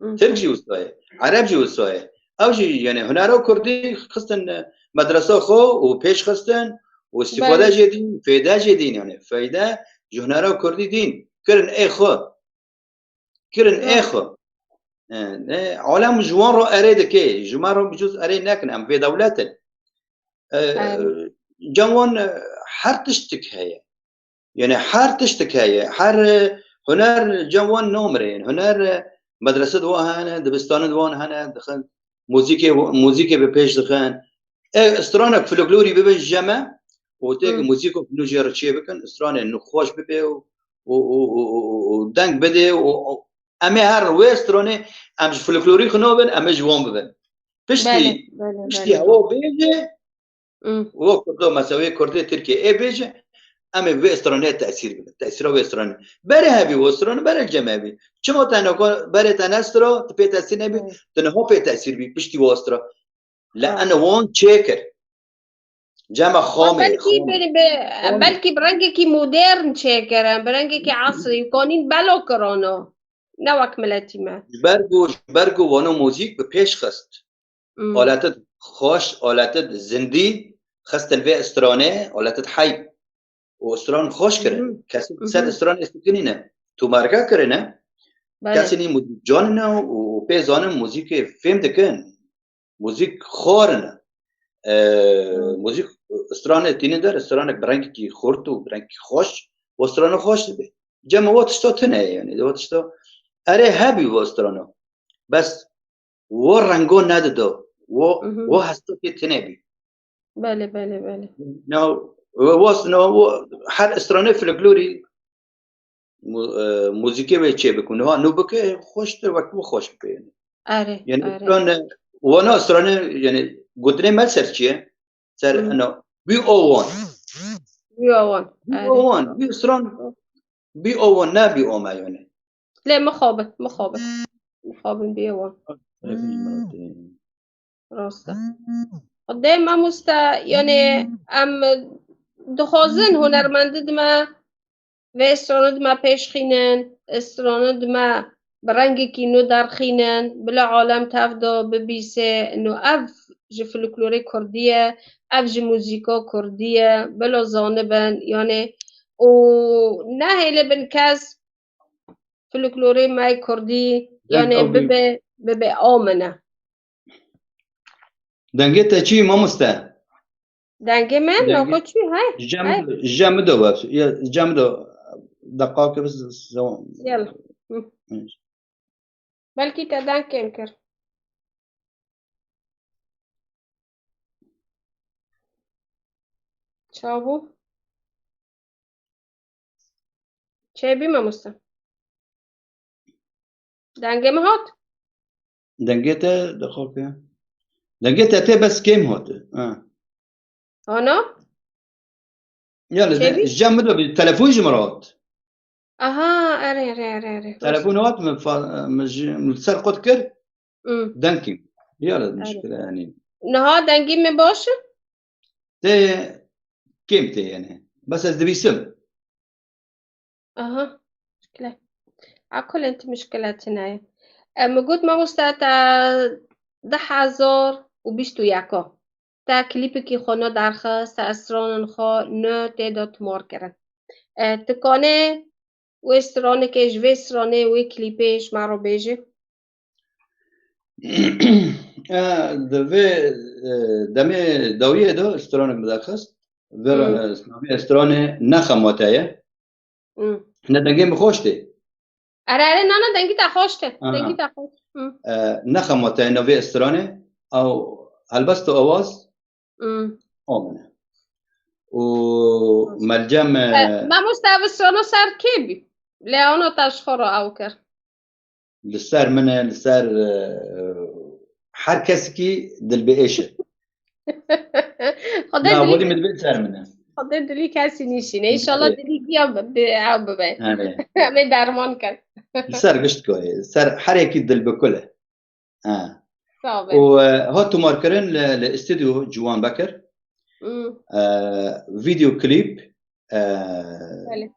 Hı. Tirk jî wisa ye. Ereb jî wisa ye. Ew jî, yani, hunera kurdî xistin, e, medresa xwe û pêş xistin û îstîfade Belê. Jê dîn, fêde jê dîn, yani, feyde ji hunera kurdî dîn. Kirin ê xwe. Kirin ê Hı. xwe. E, e, alem ji wan re erê dike. Ji me re bicûz erê nekin. Em vê dewlet in. E, Erê. Cem wan, e, her tiştik heye. Yani her tiştik heye. Her, e, huner cem wan namirê. Huner, e, medrese di wan hene, dibistane di wan hene, dixin muzîkê, muzîkê bi pêş dixin. E, stranek folklorî bibin ji cem e, û têk Hı. muzîko nû jê re çê bikin, stranê nû xweş bibe û, û, û deng bide û, û em ê her wê stranê em ji folklorî xwe nabin, em ê ji wan bibin. Piştî, Belê, belê, piştî belê. Hewa bêje, Hı. wek Kurdo, mesela wê Kurdê Tirkiyê ê bêje, Em ê vê stranê tesîr bibin. Tesîra vê stranê. Berê hebî vê stranê, berê cem hebî. Çima te nako, berê te nestra, tu pê tesîr nebî, Hmm. tu niha pê tesîr bî, piştî vê stra. Le Ha. ene wan çêkir. Cema xamê, Belkî xamê. bi, bi, Xamê. belkî bi rengekî modern çêkirin, bi rengekî esrî, kanîn belo kirano. Ne wek miletî me. Ji ber ku, ji ber ku wano muzîk bi pêş xist. Hmm. Aletid xweş, aletid zindî, xistin vê stranê, aletid heyb. Û stran xweş kirin. Mhm. Kesî Mhm. ser stranê sikinîne. Tu merke kirine. Belê. Kesî nî muzîkcan ne û, û pê zanin muzîkê fêm dikin. Muzîk xwarin e. E, Hmm. muzîk stranê tînin der, stranek bi rengekî xurt û bi rengekî xweş, û strana xweş dibe. Cem o tişta tune ye, yani, o tişta erê hebî o strana. Bes o rengo nedida. O, Mhm. o hesta pê tune bî. Belê, belê, belê. No, o, o, no, o, her stranê folklorî mu-, e, muzîkê wê çê bikin. Ha, nû bike, xweştir, wek bu xweş bike, yani. Erê, Yani, erê. stran, wana stranê, yani, gotinê me ser çi ye? Ser, Hı. eno, bî o wan. Bî o wan, Bî erê. o wan, bî stran, bî o wan, ne bî o me, yani. Lê mixabin, mixabin. Mixabin bî o wan. Rast e. Xwedê mamoste, yani, em dixwazin hunermendid me vê stranid me pêşxînin, stranid me bi rengekî nû derxînin, bila alem tev de bibîse, nû ev ji folklorê kurdî ye, ev ji muzîka kurdî ye, bila zanibin, yani, û nehêlibin kes folklorê me kurdî, Deng yani, ew bî- bibe, bibe amine. Dengê te çi, mamoste? Dengê me, Dengê- nako çi, hey, Ji cem, hey. ji cem do webs-, ya, ji cem do deqake biz zaman. Yala. Hı. Hı. Belkî te deng kêm kir. Çabû. Çêbî mamoste. Dengê min hat? Dengê te dixoke. Dengê te tê bes kêm hate. Ha. Ana? Ya, li Çêbî? Ji cem min de bir telefon ji min re hat. Aha, erê, erê, erê, erê. Telefon hat, min fa-, min ji, min ser qut kir. Hmm. Deng kêm. Ya, li Erê. muşkile yani. Niha dengê min baş e? Tê kêm tê yani. Bes ez dibîsim. Aha, muşkile. Ekulên tu muşkile tune ye. E, min got, mamoste, te du hezar û bîst û yek te klîpekî xwe nû derxist, te stranên xwe nû tê de tomar kirin. E, tu kanê wê stranekê, ji vê stranê, wê klîpê ji me re bêjî? E, di vê, e, demê dawiyê de stranek min derxist. Vê Hmm. re, e, navê stranê Nexemate ye. Hmm. Ne dengê min xweş tê. Erê, erê, na, na, dengî te xweş tê. Aha. Dengî te xweş. Hmm. E, Nexemate ye navê stranê. Ew helbest û awaz Hmm. o min e. Û Melcem, e, E, mamoste, ev strano ser kê bî? Lê ana te ji xwe re ew kir. Li ser min e, li ser, e, her kesekî dilbiêş e. Xwedê Na, dilî, welî min dibê ser min e. Xwedê dilî kesî nîşîne. Înşallah Erê. dilî giya bi, bi, ew bibe. Erê. Em ê derman kin. Li ser gişt karê, li ser her yekî dilbikul e. Ha. Sağ ol. Û, e, hat tomarkirin li, li stûdyo Ciwan Bekir. Hmm. E, video klîp, e, Belê.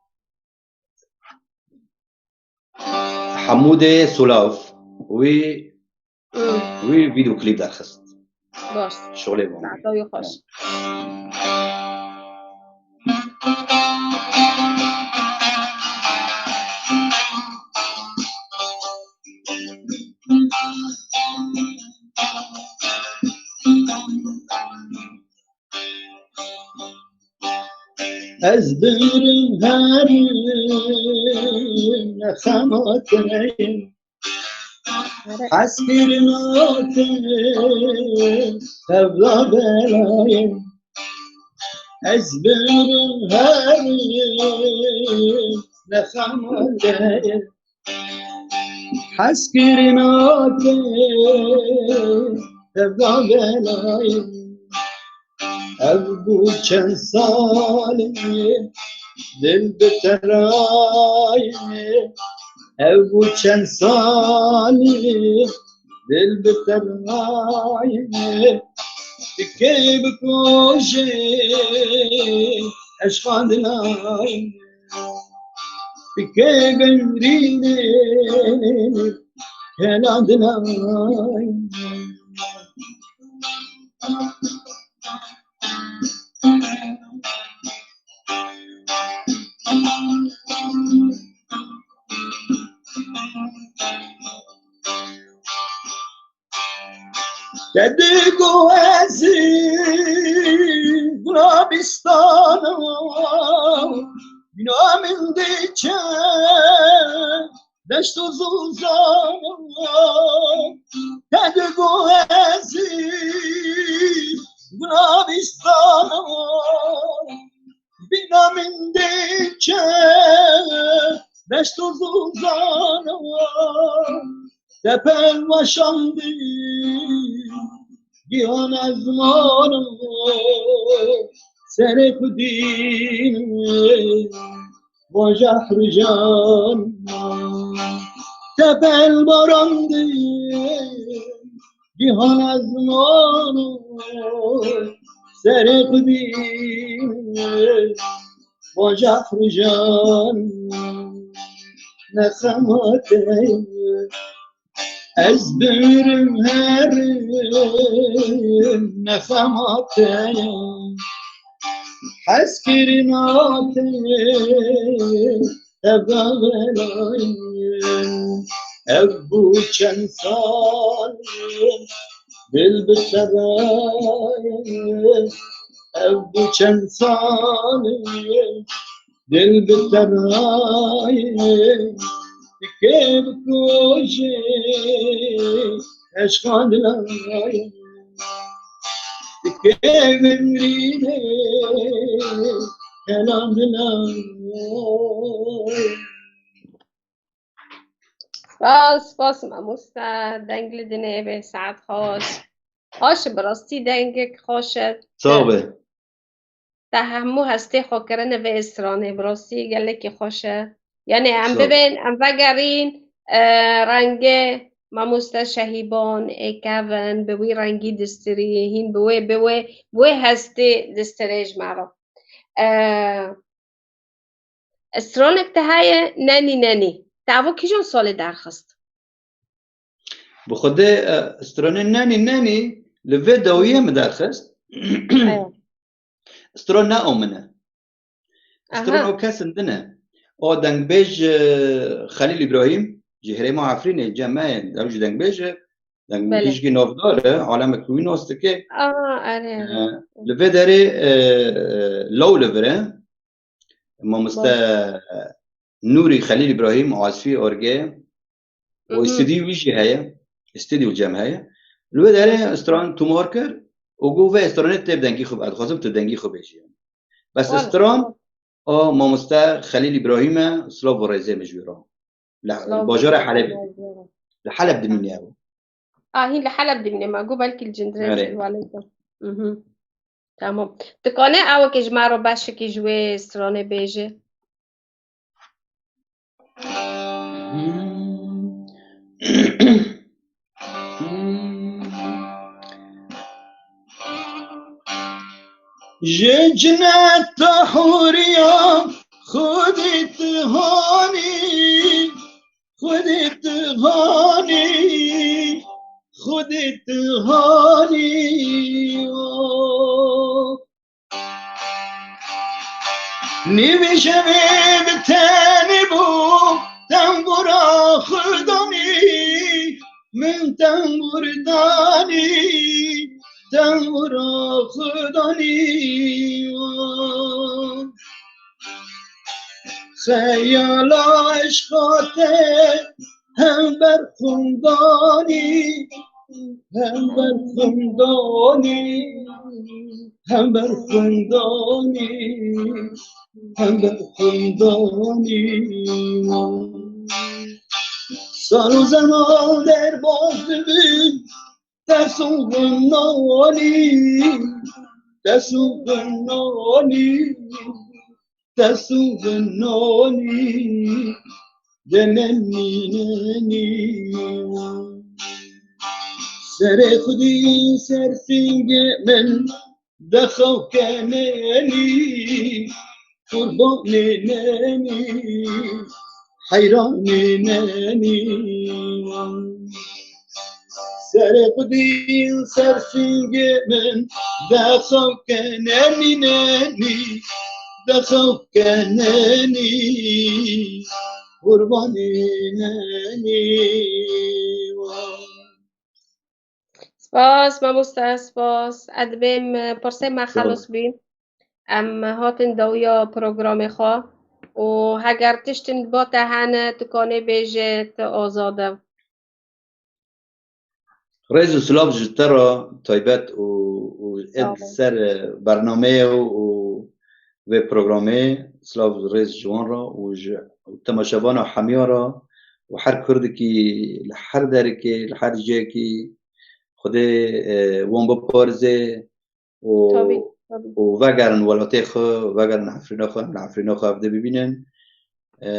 Hemûdê Sulav wî, Hmm. wî video klîp derxist. Baş. Şolê bû. Saeta wî xweş. Ez birim herim xemateyim. Hez kirina te tevla belayim. Ez birim herim xemateyim. Hez kirina te tevla belayim. Ev bû çend salê dil bi te re ye. Ev bû çend salî, dil bi te re ye. Ti kê bikujê, eşqa dila ye. Ti kê bimrînê, kela dila ye. Te digo ez ê gulabistana, bîna min diçe deşt û zozana. Te digo ez ê gulabistana, bîna min diçe deşt û zozana. Te pêl weşandî gihan ezmana, serê xwedî van jehr û jana. Te pêl barandî gihan ezmana, serê xwedî van jehr û jana. Ne xema te ye, ez bimirim herim, ne xema te ye. Hezkirina te ye, ev da belayê. Ev bû çend sal, dil bi te re ye. Ev bû çend sal, dil bi te re ye. Ti kê bikujê, eşqa dila ye. Ti kê bimrînê, kela dila ye. Spas, spas mamoste. Deng li dinê bê, saet xweş. Xweş, bi rastî dengek xweş e. Sağ be. Te hemû hestê xwe kirine vê stranê, bi rastî gelekî xweş e. Yani em Sağ ol. Bibên, em vegerîn, e, rengê mamoste Şehîban ê kevin, bi wî rengî distirî, hîn bi wê, bi wê, bi wê hestê distirê ji me re. E, stranek te heye, nenî, nenî. Te evo kîjan salê derxist? Bi xwedê, e, stranê nenî, nenî li vê dawiyê min derxist. Eya. Stran ne o min e. Stran Aha. o kesin din e. O dengbêj, e, Xelîl Îbrahîm, ji herêma Efrînê, cem me ye, ew jî dengbêj e. Deng-, Belê. Hîjkî navdar e, alemek wî nas dike. Aa, erê, erê. E, li vê derê, e, law li vir e. Mamoste Baş. Nûrî Xelîl Îbrahîm, Asfî Orge, û Hı hı. stûdyo wî jî heye, stûdyo cem heye. Li wê derê stran tomar kir û got, vê stranê tê bi dengî xwe, ez dixwazim tu dengî xwe bêjî. Bes Wala. stran a mamoste Xelîl Îbrahîm e, silav û rêzê min ji wî re. Li Silav bajara û Helebê. rêzê. Li Heleb dimîne ew. A, hîn li Heleb dimîne, ma got belkî li Cindirê Erê. jî, waleykum. Mhm. Tamam. Dikane ewekê ji me re beşekî ji wê stranê bêje? Ji cineta hûriya xwedî tu hanî, xwedî tu hanî, xwedî tu hanî. Nîvî şevê bi tenê bû, tembûra xudanî, min tembûr danî, tembûra xudanî. Xeyala eşqa te hember xundanî, hember xundanî, hember xundanî, hember xundanî. Sal û zeman derbas dibin, ters û xundanî, ters û xundanî. te sû vinonî, de nenî nenî. Serê xwedî ser sîngê min, de xew ke nenî, qurbanê nenî, heyranê nenî. Serê xwedî ser sîngê min, de xew ke nenî nenî, de xew ke nenî, qurbanê nenî. Spas, mamoste, spas. Ez dibêm, e, pirsê me Sağ ol. Xelos bî. Em hatin dawiya programê xwe û heger tiştin ba te hene, tu kanê bêje, tu azad e. Rêz û silav ji te re taybet û, û Sağ ol. Ser, e, bernameyê û, û vê programê, silav rêz ji wan re û ji temaşevana hemiya re û her Kurdekî li her derekê, li her cihekî Xwedê, e, wan biparêze û, Tabii, tabii. Û vegerin welatê xwe, vegerin Efrîna xwe, em li Efrîna xwe evde bibînin. E,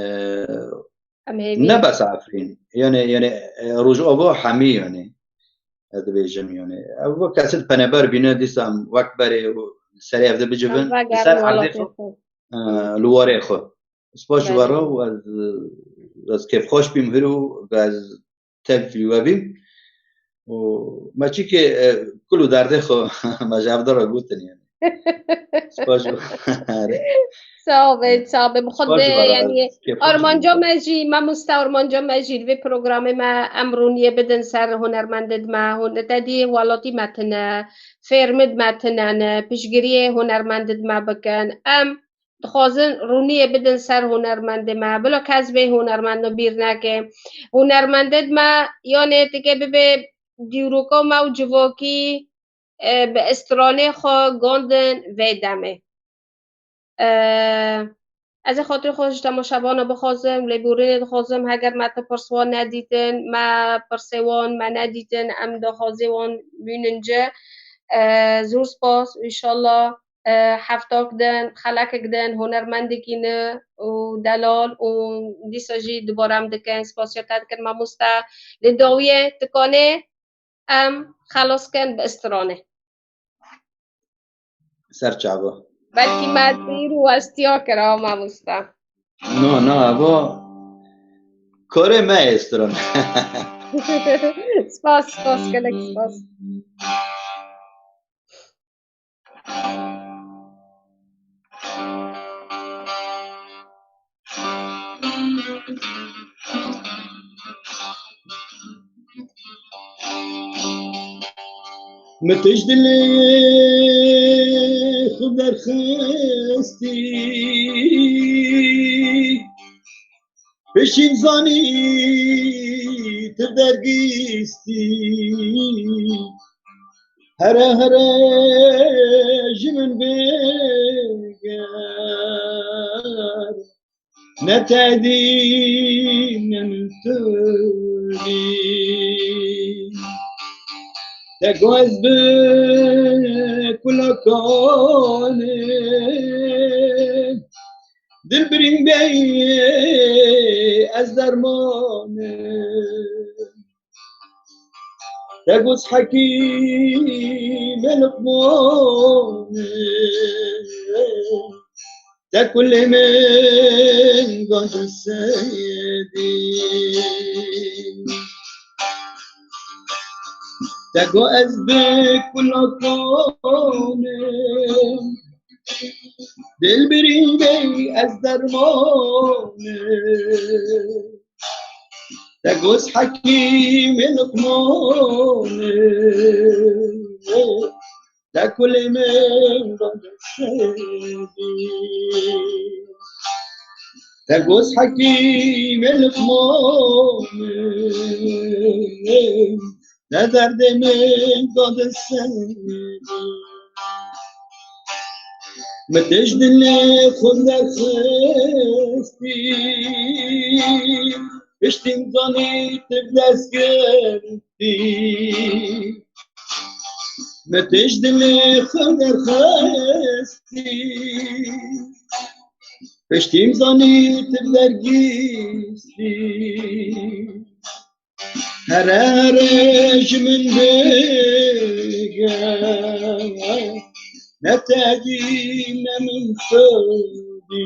Em hêvî ne ne. Bes Efrîn. Yani, yani, e, Rojava hemî yani. Ez dibêjim yani. Ev wek kesê peneber bîne dîsa em wek berê û serê evde bicivin. Em vegerin ser erdê welatê xwe, xwe. E, li warê xwe. Spas ji we re û ez, ez kêfxweş bîm hiro ez tevlî we bîm. Û me çikê, e, kul û derdê xwe me ji hevdar re gotin yani. Spas ji we. Sağ ol, sağ ol. Bi Spas ji we re, yani, ez kêfxweş bîm. Armanca me jî, mamoste, armanca me jî li vê programê me em rûniyê bidin ser hunermendê me, hûn te dî welatî me tine, fêrmid me tine ne, piştgiriyê hunermendê me bikin. Em dixwazin rûniyê bidin ser hunermendê me. Bila kes vê hunermendê bîr neke. Hunermendê me yanê tike bibe dîroka me û civakî, e, bi stranê xwe gandin vê demê. E, ez ê xatirê xwe ji temaşevana bixwazim, lêborînê dixwazim, heger me tu pirs wan nedîtin, me pirsê wan me nedîtin, em daxwazê wan bînin ci. E, zor spas, înşallah e, heftak din, xelekek din, hunermendekî ne û delal û dîsa jî dubare em dikin, spasiya te dikin mamoste. Li dawiyê tikanê em xelas kin bi stranê. Ser çava. Belkî me dîr û westiya kira mamoste. Na, na, eva karê me ye stran. Spas, spas, gelek spas. Mi tij dilê xwe derxistî. Pişîn zanî tu dergîstî. Here here ji min bêger. Ne te dî ne min tu dî. Te got ez bi kulakanê. Dilbirîn bey ez dermanê. Te got hekîmê Luqmanê. Te kulê min gand seyedî. Te got ez bi kulakanê. Dilbirîn bey ez dermanê. Te got hekîmê Luqmanê. Te kulê min seyedî. Te got hekîmê Luqmanê. Te derdê min gandin seyedî. Mi tij dilê xwe derxistî. Piştî min zanî tu bi dest girtî. Mi tij dilê xwe derxistî. Piştî min zanî tu dergîstî. Here here ji min bige, ne te dî ne min tu dî.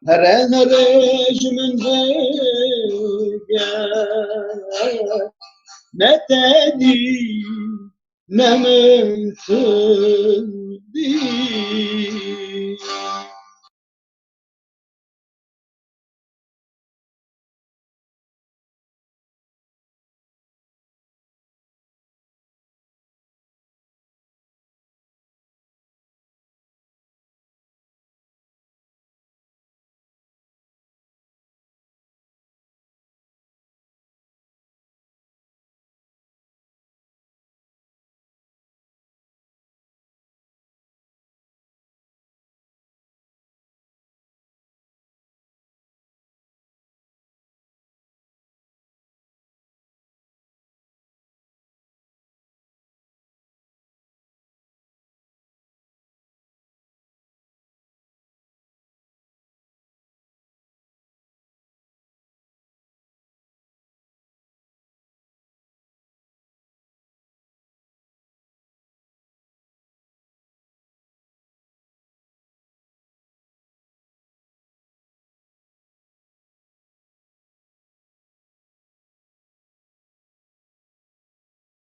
Here here ji min bige, ne te dî ne min tu dî.